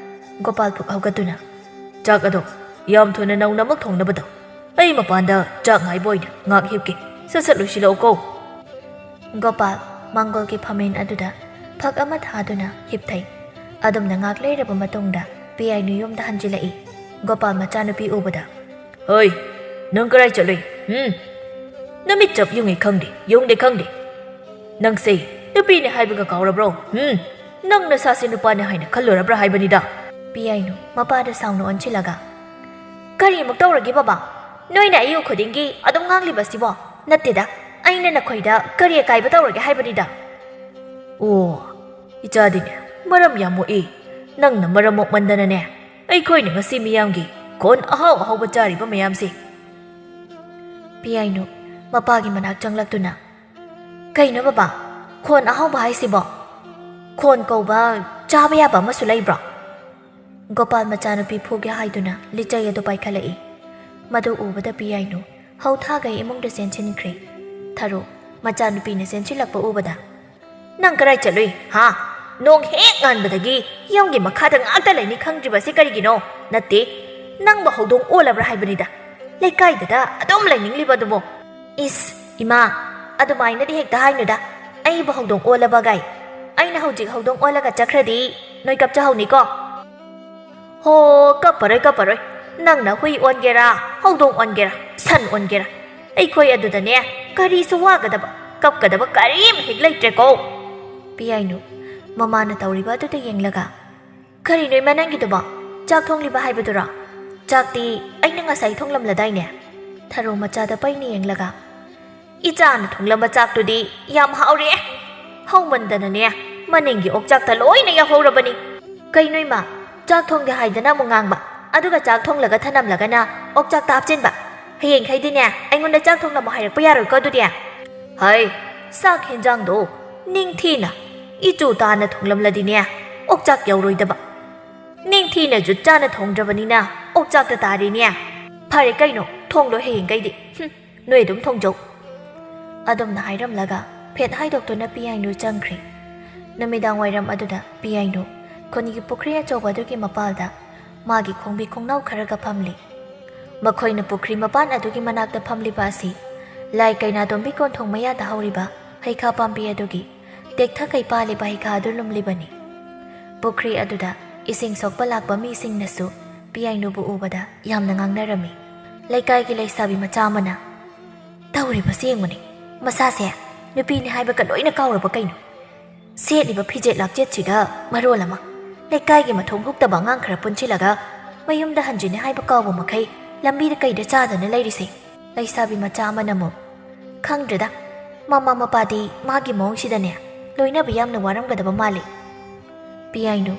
ꯒꯣꯄꯥꯜ ꯐꯨꯛ ꯍꯧꯒꯠꯇꯨꯅ, "ꯆꯥꯛ ꯑꯗꯣ ꯌꯥꯝ ꯊꯨꯅ ꯅꯧꯅ ꯑꯃꯨꯛ ꯊꯣꯡꯅꯕꯗꯣ꯫ ꯑꯩ ꯃꯄꯥꯟꯗ ꯆꯥꯛ ꯉꯥꯏꯕ ꯑꯣꯏꯅ ꯉꯥꯛ ꯍꯤꯞꯀꯦ꯫ ꯁꯠ ꯁꯠ ꯂꯣꯏꯁꯤꯜꯂꯛꯑꯣꯀꯣ꯫" ꯒꯣꯄꯥꯜ ꯃꯥꯡꯒꯣꯜꯒꯤ ꯐꯝꯃꯦꯟ ꯑꯗꯨꯗ ꯐꯛ ꯑꯃ ꯊꯥꯗꯨꯅ ꯍꯤꯞꯊꯩ꯫ ꯑꯗꯨꯝꯅ ꯉꯥꯛ ꯂꯩꯔꯕ ꯃꯇꯨꯡꯗ ꯄꯤꯌꯥꯏꯅꯨ ꯌꯨꯝꯗ ꯍꯟꯖꯤꯜꯂꯛꯏ꯫ ꯒꯣꯄꯥꯜ ꯃꯆꯥꯅꯨꯄꯤ ꯎꯕꯗ, "ꯍꯣꯏ, ꯅꯪ ꯀꯔꯥꯏ ꯆꯠꯂꯨꯏ? ꯎꯝ? ꯅꯃꯤꯠ ꯆꯞ ꯌꯨꯡꯉꯤ ꯈꯪꯗꯦ, ꯌꯨꯡꯗꯦ ꯈꯪꯗꯦ꯫ ꯅꯪꯁꯦ ꯅꯨꯄꯤꯅꯦ ꯍꯥꯏꯕꯒ ꯀꯥꯎꯔꯕ꯭ꯔꯣ? ꯎꯝ? ꯅꯪ ꯅꯁꯥꯁꯦ ꯅꯨꯄꯥꯅꯦ ꯍꯥꯏꯅ ꯈꯜꯂꯨꯔꯕ꯭ꯔꯥ ꯍꯥꯏꯕꯅꯤꯗ?" ꯄꯤꯌꯥꯏꯅꯨ ꯃꯄꯥꯗ ꯁꯥꯎꯅ ꯑꯣꯟꯁꯤꯜꯂꯒ, "ꯀꯔꯤ ꯑꯃꯨꯛ ꯇꯧꯔꯒꯦ ꯕꯕꯥ? ꯅꯣꯏꯅ ꯑꯌꯨꯛ ꯈꯨꯗꯤꯡꯒꯤ ꯑꯗꯨꯝ ꯉꯥꯡꯂꯤꯕꯁꯤꯕꯣ?" "ꯅꯠꯇꯦꯗ, ꯑꯩꯅ ꯅꯈꯣꯏꯗ ꯀꯔꯤ ꯑꯀꯥꯏꯕ ꯇꯧꯔꯒꯦ ꯍꯥꯏꯕꯅꯤꯗ?" "ꯑꯣ, ꯏꯆꯥꯗꯤꯅꯦ ꯃꯔꯝ ꯌꯥꯝ ꯃꯣꯛꯏ꯫ ꯅꯪꯅ ꯃꯔꯝ ꯃꯣꯛꯃꯟꯗꯅꯅꯦ, ꯑꯩꯈꯣꯏꯅ ꯉꯁꯤ ꯃꯤꯌꯥꯝꯒꯤ ꯈꯣꯟ ꯑꯍꯥꯎ ꯑꯍꯥꯎꯕ ꯆꯥꯔꯤꯕ ꯃꯌꯥꯝꯁꯦ꯫" ꯄꯤꯌꯥꯏꯅꯨ ꯃꯄꯥꯒꯤ ꯃꯅꯥꯛ ꯆꯪꯂꯛꯇꯨꯅ, "ꯀꯩꯅꯣ ꯕꯕꯥ, ꯈꯣꯟ ꯑꯍꯥꯎꯕ ꯍꯥꯏꯁꯤꯕꯣ? ꯈꯣꯟ ꯀꯧꯕ ꯆꯥꯕ ꯌꯥꯕ ꯑꯃꯁꯨ ꯂꯩꯕ꯭ꯔꯣ?" ꯒꯣꯄꯥꯜ ꯃꯆꯥꯅꯨꯄꯤ ꯐꯨꯒꯦ ꯍꯥꯏꯗꯨꯅ ꯂꯤꯆꯩ ꯑꯗꯨ ꯄꯥꯏꯈꯠꯂꯛꯏ꯫ ꯃꯗꯨ ꯎꯕꯗ ꯄꯤꯌꯥꯏꯅꯨ ꯍꯧꯊꯥꯒꯩ ꯏꯃꯨꯡꯗ ꯆꯦꯟꯁꯤꯟꯈ꯭ꯔꯦ꯫ ꯊꯔꯣ ꯃꯆꯥꯅꯨꯄꯤꯅ ꯆꯦꯟꯁꯤꯜꯂꯛꯄ ꯎꯕꯗ, "ꯅꯪ ꯀꯔꯥꯏ ꯆꯠꯂꯨꯏ, ꯍꯥ? ꯅꯣꯡ ꯍꯦꯛ ꯉꯥꯟꯕꯗꯒꯤ ꯌꯨꯝꯒꯤ ꯃꯈꯥꯗ ꯉꯥꯛꯇ ꯂꯩꯅꯤ ꯈꯪꯗ꯭ꯔꯤꯕꯁꯤ ꯀꯔꯤꯒꯤꯅꯣ? ꯅꯠꯇꯦ, ꯅꯪꯕꯨ ꯍꯧꯗꯣꯡ ꯑꯣꯜꯂꯕ꯭ꯔꯥ ꯍꯥꯏꯕꯅꯤꯗ꯫ ꯂꯩꯀꯥꯏꯗꯗ ꯑꯗꯨꯝ ꯂꯩꯅꯤꯡꯂꯤꯕ ꯑꯗꯨꯕꯨ꯫" "ꯏꯁ, ꯏꯃꯥ, ꯑꯗꯨꯃꯥꯏꯅꯗꯤ ꯍꯦꯛꯇ ꯍꯥꯏꯅꯨꯗ꯫ ꯑꯩꯕꯨ ꯍꯧꯗꯣꯡ ꯑꯣꯜꯂꯕꯒꯥꯏ? ꯑꯩꯅ ꯍꯧꯖꯤꯛ ꯍꯧꯗꯣꯡ ꯑꯣꯜꯂꯒ ꯆꯠꯈ꯭ꯔꯗꯤ ꯅꯣꯏ ꯀꯞꯆꯍꯧꯅꯤꯀꯣ꯫" "ꯍꯣ, ꯀꯞꯄꯔꯣꯏ, ꯀꯞꯄꯔꯣꯏ꯫ ꯅꯪꯅ ꯍꯨꯏ ꯑꯣꯟꯒꯦꯔꯥ, ꯍꯧꯗꯣꯡ ꯑꯣꯟꯒꯦꯔꯥ, ꯁꯟ ꯑꯣꯟꯒꯦꯔꯥ, ꯑꯩꯈꯣꯏ ꯑꯗꯨꯗꯅꯦ ꯀꯔꯤꯁꯨ ꯋꯥꯒꯗꯕ, ꯀꯞꯀꯗꯕ ꯀꯔꯤꯝ ꯍꯦꯛ ꯂꯩꯇ꯭ꯔꯦꯀꯣ꯫" ꯄꯤꯌꯥꯏꯅꯨ ꯃꯃꯥꯅ ꯇꯧꯔꯤꯕ ꯑꯗꯨꯗ ꯌꯦꯡꯂꯒ, "ꯀꯔꯤꯅꯣ ꯏꯃꯥ ꯅꯪꯒꯤꯗꯨꯕꯣ? ꯆꯥꯛ ꯊꯣꯡꯂꯤꯕ ꯍꯥꯏꯕꯗꯨꯔꯣ? ꯆꯥꯛꯇꯤ ꯑꯩꯅ ꯉꯁꯥꯏ ꯊꯣꯡꯂꯝꯂꯗꯥꯏꯅꯦ?" ꯊꯔꯣ ꯃꯆꯥꯗ ꯄꯩꯅ ꯌꯦꯡꯂꯒ, "ꯏꯆꯥꯅ ꯊꯣꯡꯂꯝꯕ ꯆꯥꯛꯇꯨꯗꯤ ꯌꯥꯝ ꯍꯥꯎꯔꯦ꯫ ꯍꯧꯃꯟꯗꯅꯅꯦ, ꯃꯅꯤꯡꯒꯤ ꯑꯣꯛꯆꯥꯛꯇ ꯂꯣꯏꯅ ꯌꯥꯎꯍꯧꯔꯕꯅꯤ꯫ ꯀꯩꯅꯣ ꯏꯃꯥ, ꯆꯥꯛ ꯊꯣꯡꯗꯦ ꯍꯥꯏꯗꯅ ꯑꯃꯨꯛ ꯉꯥꯡꯕ, ꯑꯗꯨꯒ ꯆꯥꯛ ꯊꯣꯡꯂꯒ ꯊꯅꯝꯂꯒꯅ ꯑꯣꯛꯆꯥꯛꯇ ꯍꯥꯞꯆꯤꯟꯕ꯫ ꯍꯌꯦꯡꯈꯩꯗꯤꯅꯦ, ꯑꯩꯉꯣꯟꯗ ꯆꯥꯛ ꯊꯣꯡꯂꯝꯃꯣ ꯍꯥꯏꯔꯛꯄ ꯌꯥꯔꯣꯏꯀꯣ ꯑꯗꯨꯗꯤ?" "ꯍꯩ, ꯆꯥꯛ ꯍꯦꯟꯖꯥꯡꯗꯣ ꯅꯤꯡꯊꯤꯅ ꯏꯆꯨ ꯇꯥꯅ ꯊꯣꯡꯂꯝꯂꯗꯤꯅꯦ, ꯑꯣꯛꯆꯥꯛ ꯌꯥꯎꯔꯣꯏꯗꯕ꯫ ꯅꯤꯡꯊꯤꯅ ꯖꯨꯠ ꯆꯥꯅ ꯊꯣꯡꯗ꯭ꯔꯕꯅꯤꯅ ꯑꯣꯛꯆꯥꯛꯇ ꯇꯥꯔꯦꯅꯦ꯫" "ꯐꯔꯦ ꯀꯩꯅꯣ, ꯊꯣꯡꯂꯣꯏ ꯍꯌꯦꯡꯈꯩꯗꯤ꯫ ꯍꯨꯝ, ꯅꯣꯏ ꯑꯗꯨꯝ ꯊꯣꯡꯖꯧ"꯫ ꯑꯗꯨꯝꯅ ꯍꯥꯏꯔꯝꯂꯒ ꯐꯦꯠ ꯍꯥꯏꯗꯣꯛꯇꯨꯅ ꯄꯤꯌꯥꯏꯅꯨ ꯆꯪꯈ꯭ꯔꯦ꯫ ꯅꯨꯃꯤꯗꯥꯡ ꯋꯥꯏꯔꯝ ꯑꯗꯨꯗ ꯄꯤꯌꯥꯏꯅꯨ ꯈꯨꯟꯒꯤ ꯄꯨꯈ꯭ꯔꯤ ꯑꯆꯧꯕ ꯑꯗꯨꯒꯤ ꯃꯄꯥꯜꯗ ꯃꯥꯒꯤ ꯈꯣꯡꯕꯤ ꯈꯣꯡꯅꯥꯎ ꯈꯔꯒ ꯐꯝꯂꯤ꯫ ꯃꯈꯣꯏꯅ ꯄꯨꯈ꯭ꯔꯤ ꯃꯄꯥꯟ ꯑꯗꯨꯒꯤ ꯃꯅꯥꯛꯇ ꯐꯝꯂꯤꯕ ꯑꯁꯤ ꯂꯥꯏ ꯀꯩꯅꯥꯇꯣꯝꯕꯤ ꯀꯣꯟꯊꯣꯡ ꯃꯌꯥꯗ ꯍꯧꯔꯤꯕ ꯍꯩꯈꯥ ꯄꯥꯝꯕꯤ ꯑꯗꯨꯒꯤ ꯇꯦꯛꯊꯈꯩ ꯄꯥꯜꯂꯤꯕ ꯍꯩꯈꯥ ꯑꯗꯨ ꯂꯨꯝꯂꯤꯕꯅꯤ꯫ ꯄꯨꯈ꯭ꯔꯤ ꯑꯗꯨꯗ ꯏꯁꯤꯡ ꯁꯣꯛꯄ ꯂꯥꯛꯄ ꯃꯤꯁꯤꯡꯅꯁꯨ ꯄꯤꯌꯥꯏꯅꯨꯕꯨ ꯎꯕꯗ ꯌꯥꯝꯅ ꯉꯥꯡꯅꯔꯝꯃꯤ꯫ ꯂꯩꯀꯥꯏꯒꯤ ꯂꯩꯁꯥꯕꯤ ꯃꯆꯥ ꯑꯃꯅ, "ꯇꯧꯔꯤꯕꯁꯤ ꯌꯦꯡꯉꯨꯅꯦ, ꯃꯁꯥꯁꯦ ꯅꯨꯄꯤꯅꯤ ꯍꯥꯏꯕꯒ ꯂꯣꯏꯅ ꯀꯥꯎꯔꯕ ꯀꯩꯅꯣ? ꯁꯦꯠꯂꯤꯕ ꯐꯤꯖꯦꯠ ꯂꯥꯛꯆꯦꯠꯁꯤꯒ ꯃꯔꯣꯜ ꯑꯃ, ꯂꯩꯀꯥꯏꯒꯤ ꯃꯊꯣꯡ ꯍꯨꯛꯇꯕ ꯑꯉꯥꯡ ꯈꯔ ꯄꯨꯟꯁꯤꯜꯂꯒ ꯃꯌꯨꯝꯗ ꯍꯟꯖꯤꯟꯅꯤ ꯍꯥꯏꯕ ꯀꯥꯎꯕ ꯃꯈꯩ ꯂꯝꯕꯤꯗ ꯀꯩꯗ ꯆꯥꯗꯅ ꯂꯩꯔꯤꯁꯦ?" ꯂꯩꯁꯥꯕꯤ ꯃꯆꯥ ꯑꯃꯅ ꯑꯃꯨꯛ, "ꯈꯪꯗ꯭ꯔꯦꯗ, ꯃꯃꯥ ꯃꯄꯥꯗꯤ ꯃꯥꯒꯤ ꯃꯑꯣꯡꯁꯤꯗꯅꯦ ꯂꯣꯏꯅꯕ ꯌꯥꯝꯅ ꯋꯥꯔꯝꯒꯗꯕ ꯃꯥꯜꯂꯤ"꯫ ꯄꯤꯌꯥꯏꯅꯨ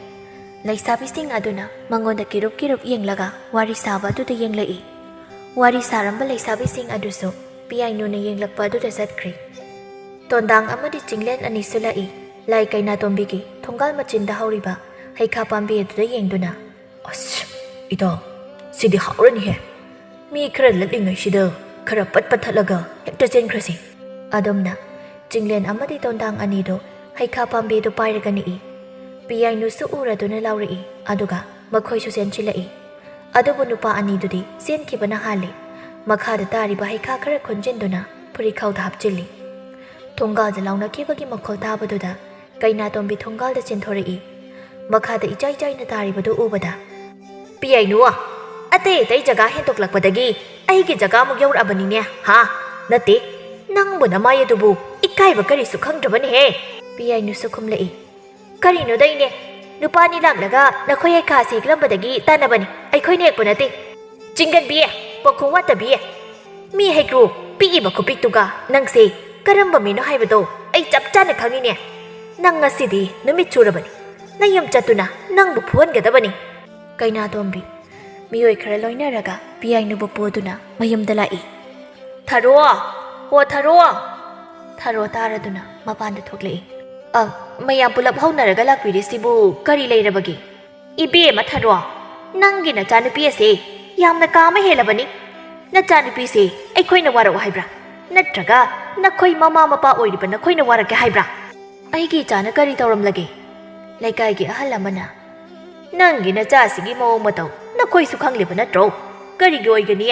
ꯂꯩꯁꯥꯕꯤꯁꯤꯡ ꯑꯗꯨꯅ ꯃꯉꯣꯟꯗ ꯀꯤꯔꯨꯞ ꯀꯤꯔꯨꯞ ꯌꯦꯡꯂꯒ ꯋꯥꯔꯤ ꯁꯥꯕ ꯑꯗꯨꯗ ꯌꯦꯡꯂꯛꯏ꯫ ꯋꯥꯔꯤ ꯁꯥꯔꯝꯕ ꯂꯩꯁꯥꯕꯤꯁꯤꯡ ꯑꯗꯨꯁꯨ ꯄꯤꯌꯥꯏꯅꯨꯅ ꯌꯦꯡꯂꯛꯄ ꯑꯗꯨꯗ ꯆꯠꯈ꯭ꯔꯦ꯫ ꯇꯣꯟꯗꯥꯡ ꯑꯃꯗꯤ ꯆꯤꯡꯂꯦꯟ ꯑꯅꯤꯁꯨ ꯂꯥꯛꯏ꯫ ꯂꯥꯏ ꯀꯩꯅꯥꯇꯣꯝꯕꯤꯒꯤ ꯊꯣꯡꯒꯥꯜ ꯃꯆꯤꯟꯗ ꯍꯧꯔꯤꯕ ꯍꯩꯈꯥ ꯄꯥꯝꯕꯤ ꯑꯗꯨꯗ ꯌꯦꯡꯗꯨꯅ, "ꯑꯁ, ꯏꯇꯥꯎ, ꯁꯤꯗꯤ ꯍꯥꯎꯔꯅꯤꯍꯦ꯫ ꯃꯤ ꯈꯔ ꯂꯠꯂꯤꯉꯩꯁꯤꯗ ꯈꯔ ꯄꯠ ꯄꯠ ꯊꯠꯂꯒ ꯍꯦꯛꯇ ꯆꯦꯟꯈ꯭ꯔꯁꯤ"꯫ ꯑꯗꯨꯝꯅ ꯆꯤꯡꯂꯦꯟ ꯑꯃꯗꯤ ꯇꯣꯟꯗꯥꯡ ꯑꯅꯤꯗꯨ ꯍꯩꯈꯥ ꯄꯥꯝꯕꯤꯗꯨ ꯄꯥꯏꯔꯒ ꯅꯤꯛꯏ꯫ ꯄꯤꯌꯥꯏꯅꯨꯁꯨ ꯎꯔꯗꯨꯅ ꯂꯥꯎꯔꯛꯏ, ꯑꯗꯨꯒ ꯃꯈꯣꯏꯁꯨ ꯆꯦꯟꯁꯤꯜꯂꯛꯏ꯫ ꯑꯗꯨꯕꯨ ꯅꯨꯄꯥ ꯑꯅꯤꯗꯨꯗꯤ ꯆꯦꯟꯈꯤꯕꯅ ꯍꯥꯜꯂꯤ꯫ ꯃꯈꯥꯗ ꯇꯥꯔꯤꯕ ꯍꯩꯈꯥ ꯈꯔ ꯈꯨꯟꯖꯤꯟꯗꯨꯅ ꯐꯨꯔꯤꯈꯥꯎꯗ ꯍꯥꯞꯆꯤꯜꯂꯤ꯫ ꯊꯣꯡꯒꯥꯜꯗ ꯂꯥꯎꯅꯈꯤꯕꯒꯤ ꯃꯈꯣꯜ ꯇꯥꯕꯗꯨꯗ ꯀꯩꯅꯥꯇꯣꯝꯕꯤ ꯊꯣꯡꯒꯥꯜꯗ ꯆꯦꯟꯊꯣꯔꯛꯏ꯫ ꯃꯈꯥꯗ ꯏꯆꯥꯏ ꯆꯥꯏꯅ ꯇꯥꯔꯤꯕꯗꯨ ꯎꯕꯗ, "ꯄꯤꯌꯥꯏꯅꯨ, ꯑꯇꯩ ꯑꯇꯩ ꯖꯒꯥ ꯍꯦꯟꯗꯣꯛꯂꯛꯄꯗꯒꯤ ꯑꯩꯒꯤ ꯖꯒꯥ ꯑꯃꯨꯛ ꯌꯧꯔꯛꯑꯕꯅꯤꯅꯦ, ꯍꯥ? ꯅꯠꯇꯦ, ꯅꯪꯕꯨ ꯅꯃꯥꯏ ꯑꯗꯨꯕꯨ ꯏꯀꯥꯏꯕ ꯀꯔꯤꯁꯨ ꯈꯪꯗ꯭ꯔꯕꯅꯦꯍꯦ"꯫ ꯄꯤꯌꯥꯏꯅꯨꯁꯨ ꯈꯨꯝꯂꯛꯏ, "ꯀꯔꯤꯅꯣꯗ ꯏꯅꯦ, ꯅꯨꯄꯥꯅꯤ ꯂꯥꯛꯂꯒ ꯅꯈꯣꯏ ꯍꯩꯈꯥꯁꯤ ꯍꯦꯛꯂꯝꯕꯗꯒꯤ ꯇꯥꯟꯅꯕꯅꯤ, ꯑꯩꯈꯣꯏꯅ ꯍꯦꯛꯄ ꯅꯠꯇꯦ꯫ ꯆꯤꯡꯒꯟꯕꯤ, ꯄꯥꯈꯣꯡ ꯋꯥꯠꯇꯕꯤ, ꯃꯤ ꯍꯩꯀ꯭ꯔꯨ ꯄꯤꯛꯏꯕ ꯈꯨꯄꯤꯛꯇꯨꯒ ꯅꯪꯁꯦ ꯀꯔꯝꯕ ꯃꯤꯅꯣ ꯍꯥꯏꯕꯗꯣ ꯑꯩ ꯆꯞ ꯆꯥꯅ ꯈꯪꯉꯤꯅꯦ꯫ ꯅꯪ ꯉꯁꯤꯗꯤ ꯅꯨꯃꯤꯠ ꯁꯨꯔꯕꯅꯤ꯫ ꯅꯌꯨꯝ ꯆꯠꯇꯨꯅ ꯅꯪꯕꯨ ꯐꯨꯍꯟꯒꯗꯕꯅꯤ"꯫ ꯀꯩꯅꯥꯇꯣꯝꯕꯤ ꯃꯤꯑꯣꯏ ꯈꯔ ꯂꯣꯏꯅꯔꯒ ꯄꯤꯌꯥꯏꯅꯨꯕꯨ ꯄꯨꯗꯨꯅ ꯃꯌꯨꯝꯗ ꯂꯥꯛꯏ꯫ "ꯊꯔꯣ! ꯑꯣ ꯊꯔꯣ!" ꯊꯔꯣ ꯇꯥꯔꯗꯨꯅ ꯃꯄꯥꯟꯗ ꯊꯣꯛꯂꯛꯏ꯫ "ꯑ, ꯃꯌꯥꯝ ꯄꯨꯂꯞ ꯍꯧꯅꯔꯒ ꯂꯥꯛꯄꯤꯔꯤꯁꯤꯕꯨ ꯀꯔꯤ ꯂꯩꯔꯕꯒꯦ?" "ꯏꯕꯦꯝꯃ ꯊꯔꯣ, ꯅꯪꯒꯤ ꯅꯆꯥꯅꯨꯄꯤ ꯑꯁꯦ ꯌꯥꯝꯅ ꯀꯥ ꯑꯃ ꯍꯦꯜꯂꯕꯅꯤ꯫ ꯅꯆꯥꯅꯨꯄꯤꯁꯦ ꯑꯩꯈꯣꯏꯅ ꯋꯥꯔꯛꯑꯣ ꯍꯥꯏꯕ꯭ꯔꯥ? ꯅꯠꯇ꯭ꯔꯒ ꯅꯈꯣꯏ ꯃꯃꯥ ꯃꯄꯥ ꯑꯣꯏꯔꯤꯕ ꯅꯈꯣꯏꯅ ꯋꯥꯔꯛꯀꯦ ꯍꯥꯏꯕ꯭ꯔꯥ? ꯑꯩꯒꯤ ꯏꯆꯥꯅ ꯀꯔꯤ ꯇꯧꯔꯝꯂꯒꯦ? ꯂꯩꯀꯥꯏꯒꯤ ꯑꯍꯜ ꯑꯃꯅ, "ꯅꯪꯒꯤ ꯅꯆꯥꯁꯤꯒꯤ ꯃꯑꯣꯡ ꯃꯇꯧ ꯅꯈꯣꯏꯁꯨ ꯈꯪꯂꯤꯕ ꯅꯠꯇ꯭ꯔꯣ? ꯀꯔꯤꯒꯤ ꯑꯣꯏꯒꯅꯤ?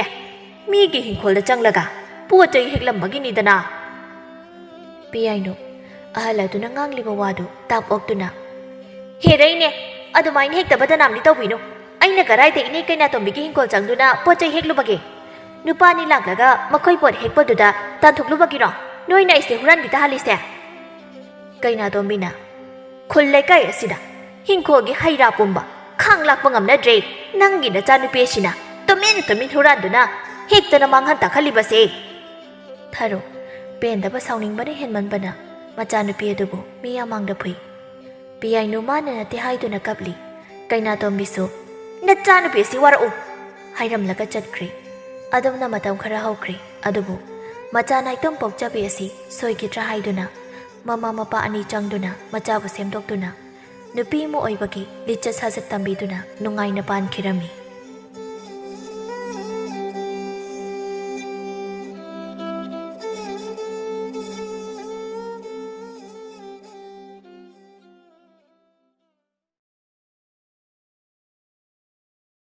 ꯃꯤꯒꯤ ꯍꯤꯡꯈꯣꯜꯗ ꯆꯪꯂꯒ ꯄꯣꯠ ꯆꯩ ꯍꯦꯛꯂꯝꯕꯒꯤꯅꯤꯗꯅ꯫" ꯄꯤꯌꯥꯏꯅꯨ ꯑꯍꯜ ꯑꯗꯨꯅ ꯉꯥꯡꯂꯤꯕ ꯋꯥꯗꯨ ꯇꯥꯞ ꯑꯣꯛꯇꯨꯅ, "ꯍꯦꯔꯩꯅꯦ, ꯑꯗꯨꯃꯥꯏꯅ ꯍꯦꯛꯇꯕ ꯇꯅꯥꯝꯗꯤ ꯇꯧꯕꯤꯅꯨ꯫ ꯑꯩꯅ ꯀꯗꯥꯏꯗ ꯏꯅꯦ ꯀꯩꯅꯥꯇꯣꯝꯕꯤꯒꯤ ꯍꯤꯡꯈꯣꯜ ꯆꯪꯗꯨꯅ ꯄꯣꯠ ꯆꯩ ꯍꯦꯛꯂꯨꯕꯒꯦ? ꯅꯨꯄꯥꯅꯤ ꯂꯥꯛꯂꯒ ꯃꯈꯣꯏ ꯄꯣꯠ ꯍꯦꯛꯄꯗꯨꯗ ꯇꯥꯟꯊꯣꯛꯂꯨꯕꯒꯤꯔꯣ ꯅꯣꯏꯅ ꯑꯩꯁꯦ ꯍꯨꯔꯥꯟꯕꯤ ꯇꯥꯍꯜꯂꯤꯁꯦ?" ꯀꯩꯅꯥꯇꯣꯝꯕꯤꯅ, "ꯈꯨꯜ ꯂꯩꯀꯥꯏ ꯑꯁꯤꯗ ꯍꯤꯡꯈꯣꯜꯒꯤ ꯍꯩ ꯔꯥ ꯄꯨꯝꯕ ꯈꯥꯡ ꯂꯥꯛꯄ ꯉꯝꯅꯗ꯭ꯔꯦ꯫ ꯅꯪꯒꯤ ꯅꯆꯥꯅꯨꯄꯤ ꯑꯁꯤꯅ ꯇꯨꯃꯤꯟ ꯇꯨꯃꯤꯟ ꯍꯨꯔꯥꯟꯗꯨꯅ ꯍꯦꯛꯇꯅ ꯃꯥꯡꯍꯟ ꯇꯥꯛꯍꯜꯂꯤꯕꯁꯦ꯫" ꯊꯔꯣ ꯄꯦꯟꯗꯕ ꯁꯥꯎꯅꯤꯡꯕꯅ ꯍꯦꯟꯃꯟꯕꯅ ꯃꯆꯥꯅꯨꯄꯤ ꯑꯗꯨꯕꯨ ꯃꯤꯌꯥꯝ ꯃꯥꯡꯗ ꯐꯨꯏ꯫ ꯄꯤꯌꯥꯏꯅꯨ ꯃꯥꯅ ꯅꯠꯇꯦ ꯍꯥꯏꯗꯨꯅ ꯀꯞꯂꯤ꯫ ꯀꯩꯅꯥꯇꯣꯝꯕꯤꯁꯨ, "ꯅꯆꯥꯅꯨꯄꯤ ꯑꯁꯤ ꯋꯥꯔꯛꯎ" ꯍꯥꯏꯔꯝꯂꯒ ꯆꯠꯈ꯭ꯔꯦ꯫ ꯑꯗꯨꯝꯅ ꯃꯇꯝ ꯈꯔ ꯍꯧꯈ꯭ꯔꯦ꯫ ꯑꯗꯨꯕꯨ ꯃꯆꯥ ꯅꯥꯏꯇꯣꯝ ꯄꯣꯛꯆꯕꯤ ꯑꯁꯤ ꯁꯣꯏꯈꯤꯗ꯭ꯔꯥ ꯍꯥꯏꯗꯨꯅ ꯃꯃꯥ ꯃꯄꯥ ꯑꯅꯤ ꯆꯪꯗꯨꯅ ꯃꯆꯥꯕꯨ ꯁꯦꯝꯗꯣꯛꯇꯨꯅ ꯅꯨꯄꯤ ꯑꯃ ꯑꯣꯏꯕꯒꯤ ꯂꯤꯆꯠ ꯁꯥꯖꯠ ꯇꯝꯕꯤꯗꯨꯅ ꯅꯨꯡꯉꯥꯏꯅ ꯄꯥꯟꯈꯤꯔꯝꯃꯤ꯫